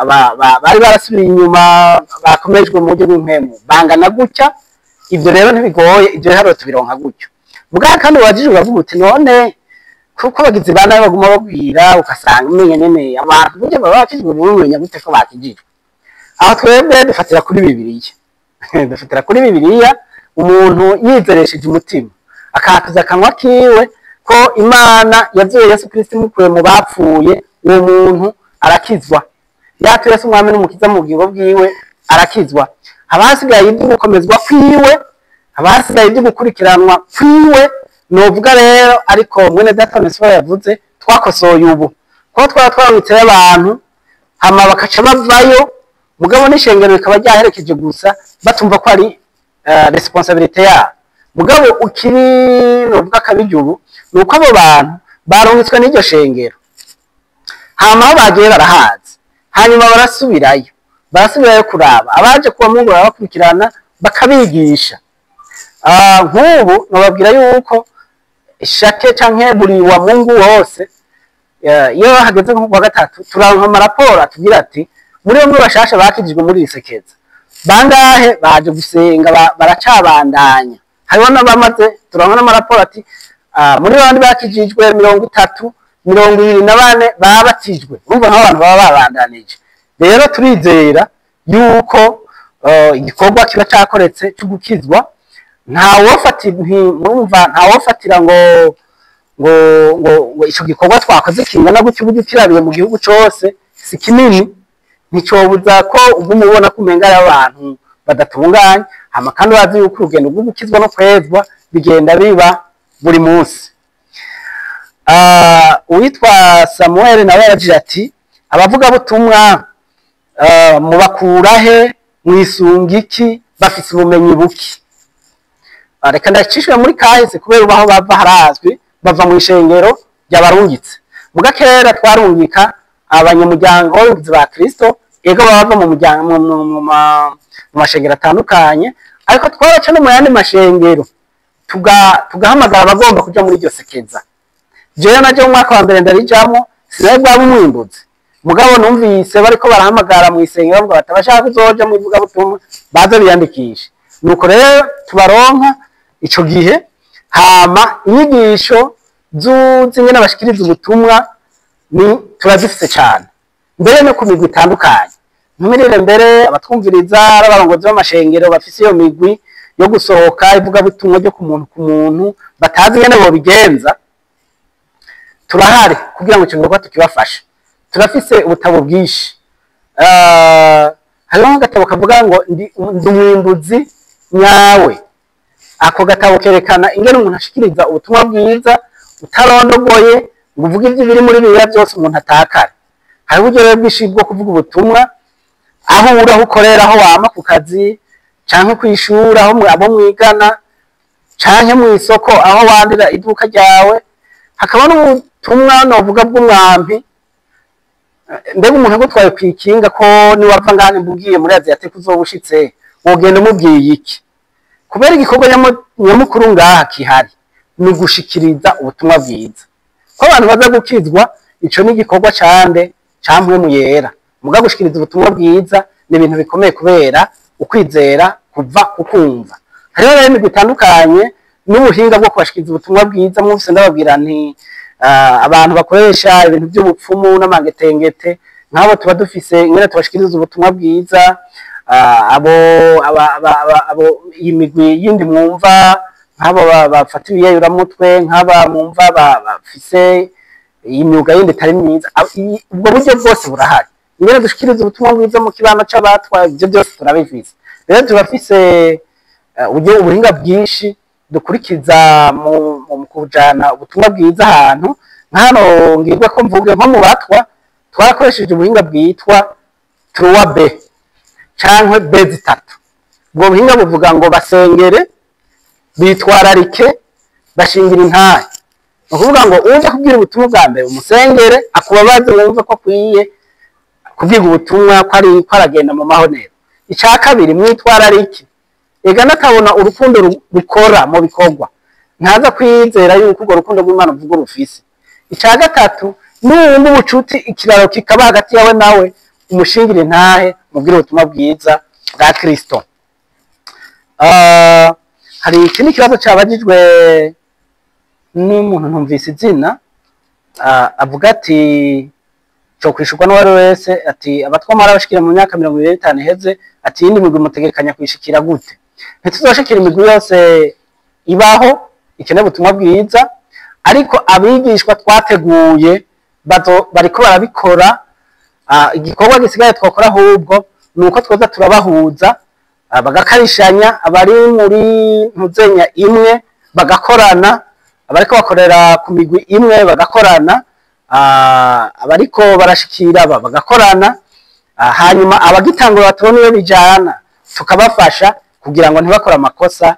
bari barasubiye inyuma bakomejwe mu buryo bw'impemu bangana gutya. Ibyo rero ntibigoye, ibyo biharuro tubironka gutyo. Mugabo kandi wajije uravuga uti none kuko abagizi ba nabi baguma bagwira, ugasanga umenya nyene abantu burya baba bakijijwe, bumenya gute ko bakijijwe? Aho twebwe dufatira kuri Bibiliya, dufatira kuri Bibiliya. Umuntu yizeresheje umutima akatuza akanwa kiwe ko Imana yazuye Yesu Kristo imukuye mu bapfuye, uwo muntu arakizwa. Yatuye Yesu umwami n'umukiza mu bugingo bwiwe, arakizwa. Haba hasigaye ibyo gukomezwa kwiwe, haba hasigaye ibyo gukurikiranwa kwiwe. Novuga rero, ariko mwene data Mesora yavuze, twakosoye ubu kuko twaba twaramutseyo abantu hama bakaca bavayo, mugabo n'ishengero rikaba ryaherekeje gusa, batumva ko ari responsabilité yabo. Mugabo ukiri novuga akabirya ubu ni uko abo bantu barungitswe n'iryo shengero, hama aho bagiye barahazi, hanyuma barasubirayo kuraba abaje kuba mungu, barabakurikirana, bakabigisha. Nk'ubu nababwira yuko shake canke buri wa Mungu wose, iyo hageze nko kuwa gatatu, turanka amaraporo atubwira ati muri bamwe bashasha bakijijwe muri isekeza bangahe baje gusenga, baracabandanya. Hariho n'abamaze, turanka n'amaraporo ati muri bandi bakijijwe 30, 24 babatijwe. Urumva nk'abantu baba babandanije. Rero turizera yuko igikorwa kiba cakoretse cyo gukizwa. Murumva ntawofatira ngo ico gikorwa twakoze kingana gutyo, uburyo kirabiye mu gihugu cose si kinini, nticobuza ko uguma ubona ko umenga ari abantu badatunganye. Hama kandi bazi yuko urugendo rwo gukizwa no kwezwa bigenda biba buri munsi. Uwitwa Samuel nawe yaragira ati: "Abavugabutumwa mubakurahe? Mwisunga iki? Bafise ubumenyi buki?" Reka ndacishwe muri kahise, kubera ubaho bava harazwi, bava mu ishengero ry'abarungitse. Muga kera twarungika abanyamuryango b'abayobozi ba Kristo, ego bava mu muryango mu mashengero atandukanye, ariko twaraca no mu yandi mashengero tugahamagara abagomba kuja muri iryo sekeza. Jewe naje mu mwaka wa mbere ndarijamwo, sinari bwaba umwimbuzi, mugabo numvise bariko barahamagara mu isengero bavuga bati: "Abashaka kuzoja mu ivugabutumwa baze biyandikishe." Nuko rero tubaronka ico gihe. Hama inyigisho z'ingene bashikiriza ubutumwa ni turazifise cane, mbere no ku migwi itandukanye. Ntumirire mbere abatwumviriza ari abarongozi b'amashengero bafise iyo migwi yo gusohoka ivugabutumwa ryo ku muntu ku muntu, batazi ingene bobigenza, turahari kugira ngo ico gikorwa tukibafashe. Turafise ubutabo bwinshi. Hariho nk'agatabo kavuga ngo "Ndi umwimbuzi nyawe". Ako gatabo kerekana ingene umuntu ashikiriza ubutumwa bwiza utarondogoye ngo uvuge ivyo biri muri Bibiliya byose, umuntu atakare. Hari uburyo rero bwinshi bwo kuvuga ubutumwa aho uri, aho ukorera, aho wama ku kazi canke kw'ishuri, aho abo mwigana, canke mw'isoko aho wandira iduka ryawe. Hakaba n'ubutumwa novuga bw'umwampi. Mbega umuntu agutwaye kw'ikinga, ko niwava ngaha mbugiye muri Aziatike uzoba ushitse, wogenda umubwiye iki? Kubera igikorwa nyamukuru ngaha kihari ni ugushikiriza ubutumwa bwiza, ko abantu baza gukizwa, ico ni igikorwa cande? Ca Mpwemu Yera. Muga gushikiriza ubutumwa bwiza ni ibintu bikomeye, kubera ukwizera kuva kukumva. Hariho rero imigwi itandukanye n'ubuhinga bwo kubashikiriza ubutumwa bwiza. Mwumvise ndababwira nti abantu bakoresha ibintu by'ubupfumu n'amangetengete, nk'abo tuba dufise ingene tubashikiriza ubutumwa bwiza. Abo iyi migwi yindi mwumva, nk'abo bafata ibiyayuramutwe, nk'aba mwumva bafise imyuga yindi itari myiza, ubwo buryo bwose burahari ingene dushikiriza ubutumwa bwiza mu kibano c'abatwa. Ibyo byose turabifise. Rero turafise uburyo, ubuhinga bwinshi dukurikiza mu kujana ubutumwa bwiza ahantu. Nk'hano ngirwa ko mvuge nko mu batwa, twarakoresheje ubuhinga bwitwa trois B cankwe B zitatu. Ubwo buhinga buvuga ngo basengere, bitwararike, bashingira intahe. Ni ukuvuga ngo uje kubwira ubutumwa bwa mbere, umusengere, akubabaze, wumve ko akwiye kubwira ubutumwa, ko ari ko aragenda mu mahonero. Icya kabiri, mwitwararike. Ega nakabona urukundo rukora mu bikorwa, ntaza kwizera yuko urwo rukundo rw'Imana uvuga rufise. Icya gatatu, nuwumva ubucuti, ikiraro kikaba hagati yawe nawe, umushingire intahe, mubwire ubutumwa bwiza bwa Kristo. Hari ikindi kibazo cabajijwe n'umuntu ntumvise izina, avuga ati cyo kwishurwa n'uwari wese, ati: "Abatwamara bashikira mu myaka 25 iheze", ati: "Iyindi migwi mutegekanya kwishikira gute?" Ntituzoshikira imigwi yose ibaho ikeneye ubutumwa bwiza, ariko abigishwa twateguye bariko barabikora. Igikorwa gisigaye twakora ahubwo ni uko twoza turabahuza, bagakarishanya, abari muri ntuzenya imwe bagakorana, abariko bakorera ku migwi imwe bagakorana, abariko barashikira aba bagakorana, hanyuma abagitangura batubona iyo bijana tukabafasha kugira ngo ntibakore amakosa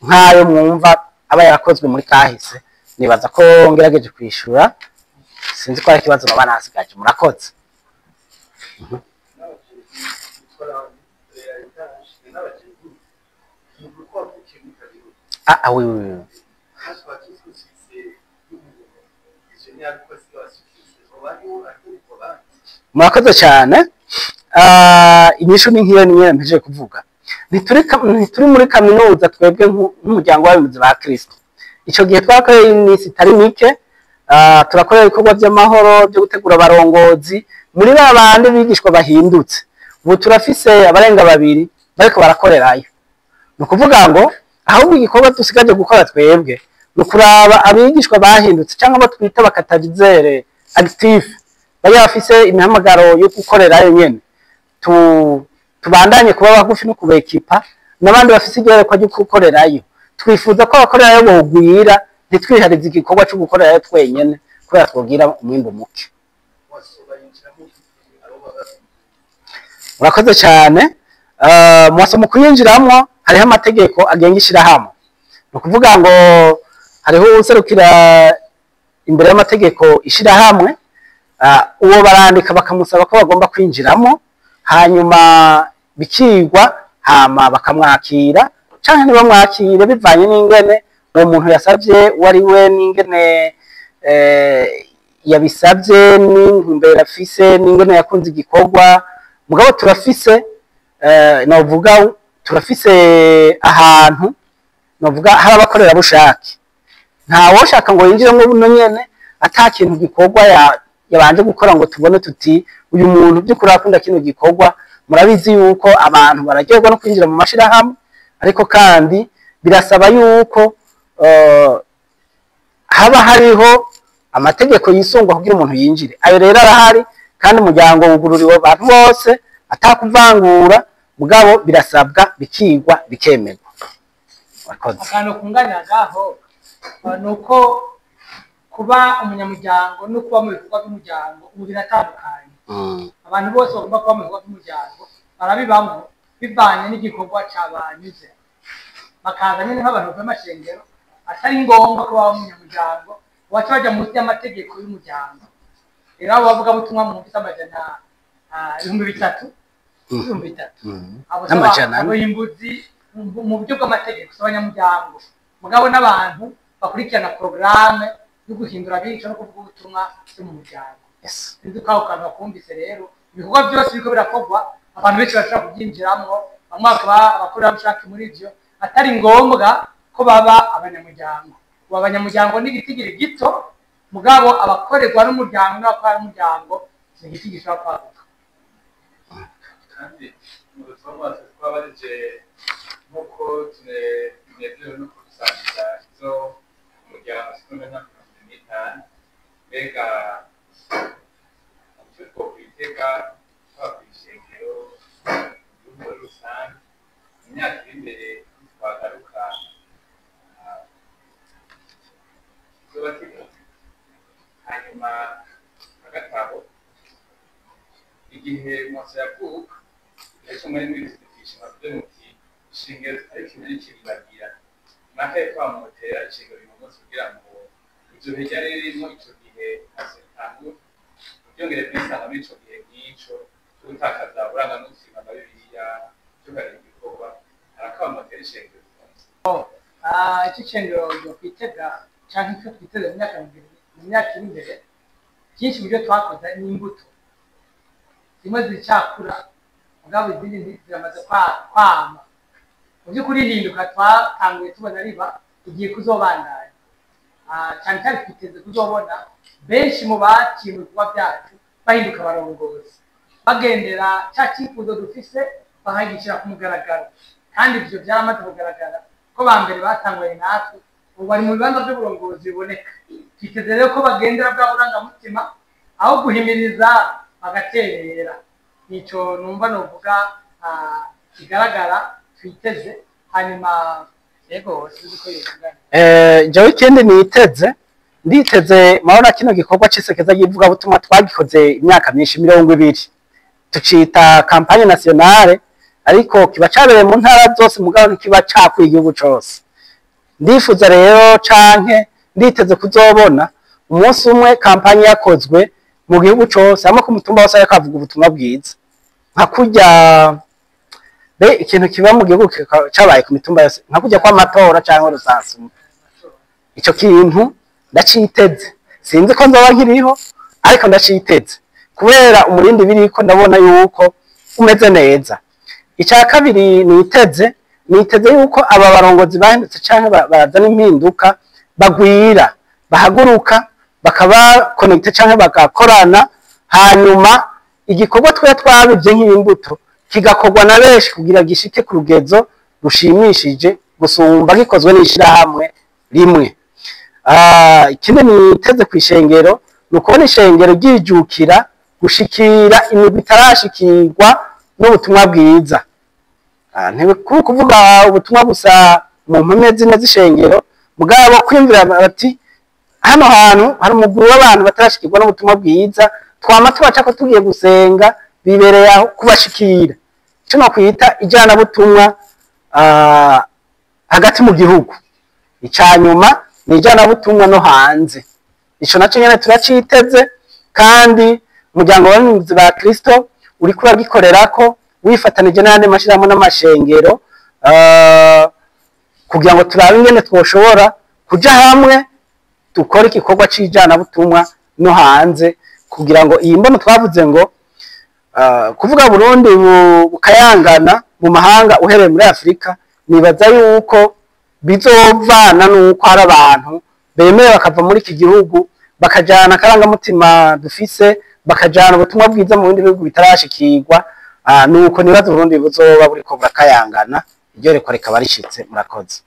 nk'ayo mwumva aba yarakozwe muri kahise. Nibaza ko ngerageje kwishura, sinzi ko hari ikibazo baba nasigaje. Murakoze. Ah, oui, oui, oui. Murakoze cyane. Inyishu ni nk'iyo nyine mpejeje kuvuga. Ntituri muri kaminuza twebwe nk'umuryango w'abayobozi ba Kristo. Ico gihe twakoreye iminsi itari mike, turakorera ibikorwa by'amahoro byo gutegura abarongozi muri ba bandi bigishwa bahindutse. Ubu turafise abarenga babiri bariko barakorerayo. Ni ukuvuga ngo Ahubwo igikorwa dusigaje gukora twebwe ni ukuraba abigishwa bahindutse cyangwa abo twita ba catalyseurs actifs, bari bafise imihamagaro yo gukorerayo nyene, tubandanye kuba bagufi no kubekipa n'abandi bafise igerekwa ryo gukorerayo. Twifuza ko abakorerayo bogwira, ntitwiharize igikorwa cyo gukorerayo twenyene kubera twogira umwimbu muke. Murakoze cyane. Mwasa mu kuyinjiramwo hariho amategeko agenga ishirahamwe, ni ukuvuga ngo hariho uwuserukira imbere y'amategeko ishirahamwe, uwo barandika bakamusaba ko bagomba kwinjiramo, hanyuma bikigwa, hama bakamwakira canke ntibamwakire bivanye n'ingene uwo muntu yasavye uwo ari we, n'ingene yabisavye, n'intumbero afise, n'ingene yakunze igikorwa. Mugabo turafise, novuga turafise ahantu novuga hari abakorerabushake. Ntawoshaka ngo yinjiremo buno nyene ata kintu gikorwa yabanje gukora ngo tubone tuti uyu muntu by'ukuri akunda kino gikorwa. Murabizi yuko abantu bararyoherwa no kwinjira mu mashirahamwe, ariko kandi birasaba yuko haba hariho amategeko yisungwa kugira umuntu yinjire. Ayo rero arahari, kandi umuryango wugururiwe abantu bose atakuvangura, mugabo birasabwa bikigwa bikemerwa. Murakoze. Akantu kunganira ngaho ni uko kuba umunyamuryango no kuba mu bikorwa by'umuryango ubu biratandukanye. Abantu bose bagomba kuba mu bikorwa by'umuryango barabibamo bivanye n'igikorwa cabanyuze, bakaza nyine nk'abantu bavuye amashengero atari ngombwa ko baba umunyamuryango, baca baja munsi y'amategeko y'umuryango. Rero abo bavugabutumwa mwumvise amajana 3000, 3000, abo si N'amajana ane. Abimbuzi mu buryo bw'amategeko si abanyamuryango, mugabo n'abantu bakurikirana porogaramu yo guhindura abica no kuvuga ubutumwa byo mu muryango. Sinzi ko ako kantu bakumvise. Rero ibikorwa byose biriko birakorwa, abantu benshi bashobora kubyinjiramwo, bamwe bakaba abakorerabushake muri ivyo, atari ngombwa ko baba abanyamuryango. Ubu abanyamuryango ni igitigiri gito, mugabo abakorerwa n'umuryango n'abakora n'umuryango ni igiti gishobora kwaguka. Kandi mu butumwa twabajije, nk'uko tunezerewe no kudusangiza izo umuryango sikumwe nka 75, mbega icyo twokwitega twaba kw'ishengero, igihugu muri rusange, mu myaka iri imbere twagaruka tuzoba kivuze? Hanyuma agatabo igihe Mose yavuka, ejo muri mwibisitisha bavuze muti ishingiro tutari kimwe n'ikibibagira nakaye twamutera ishingiro uyu munsi kugira ngo ivyo bihe ryari ririmo ico gihe hasetangu byongere kwisanga muri ico gihe nk'ico cyo gutakaza uburangamutima bwa Bibiliya cyo kagira igikorwa arakabamotera ishingiro uyu munsi. Icyo ishengero twitega canke icyo twiteze mu myaka 20, mu myaka iri imbere, byinshi mu byo twakoze ni imbuto, zimwe zicakura, mugabo izindi ziramaze kwama. Mu by'ukuri ihinduka twatanguye tubona riba igiye kuzobandanya. Cyane cyane twiteze kuzobona benshi mu baciye mu bikorwa byacu bahinduka abarongozi, bagendera cya cyifuzo dufise bakagishira ku mugaragaro. Kandi ibyo byaramaze kugaragara ko ba mbere batanguye natwe ubu bari mu bibanza by'uburongozi biboneka. Twiteze rero ko bagendera bwa burangamutima aho guhimiriza bagaterera. Nico numva novuga kigaragara twiteze. Hanyuma yego, sinzi ko yungana. Jewe ikindi niteze, nditeze murabona kino gikorwa c'isekeza ry'ivugabutumwa twagikoze imyaka myinshi, 20, tucita campagne nationale, ariko kiba cabereye mu ntara zose, mugabo ntikiba cakwiye igihugu cose. Ndifuza rero canke nditeze kuzobona umunsi umwe campagne yakozwe mu gihugu cose, hamwe ku mutumba wose ariko avuga ubutumwa bwiza, nka kurya be ikintu kiba mu gihugu cabaye ku mitumba yose, nka kurya kw'amatora canke rusasuma. Ico kintu ndaciteze, sinzi ko nzoba nkiriho, ariko ndaciteze kubera umurindi biriko ndabona yuko umeze neza. Icya kabiri niteze, niteze yuko aba barongozi bahindutse canke barazana impinduka bagwira, bahaguruka bakaba connecté canke bagakorana, hanyuma igikorwa twe twabivye nk'imbuto kigakorwa na benshi kugira gishike ku rugezo rushimishije. Gusumba gikozwe n'ishirahamwe rimwe. Ikindi niteze ku ishengero ni ukubona ishengero ryijukira gushikira imigwi itarashikirwa n'ubutumwa bwiza. Ntibikuru kuvuga ubutumwa gusa mu mpome zine z'ishengero, mugabo kwiyumvira bati hano hantu hari umugwi w'abantu batarashikirwa n'ubutumwa bwiza, twama tubaca ko tugiye gusenga, bibereye aho kubashikira. Ico nokwita ijanabutumwa hagati mu gihugu. Ica nyuma ni ijanabutumwa no hanze. Ico naco nyene turaciteze, kandi umuryango w'abarinzi ba Kristo uriko uragikorerako wifatanije n'ayandi mashirahamwe n'amashengero, kugira ngo turabe ingene twoshobora kuja hamwe dukore igikorwa c'ijanabutumwa no hanze, kugira ngo iyi mbono twavuze ngo kuvuga Burundi bukayangana mu mahanga uhereye muri Afrika, nibaza yuko bizovana nuko hari abantu bemeye bakava muri iki gihugu bakajana akarangamutima dufise, bakajana ubutumwa bwiza mu bindi bihugu bitarashikirwa. Nuko nibaza Burundi buzoba buriko burakayangana, iryo rekwa rikaba rishitse. Murakoze.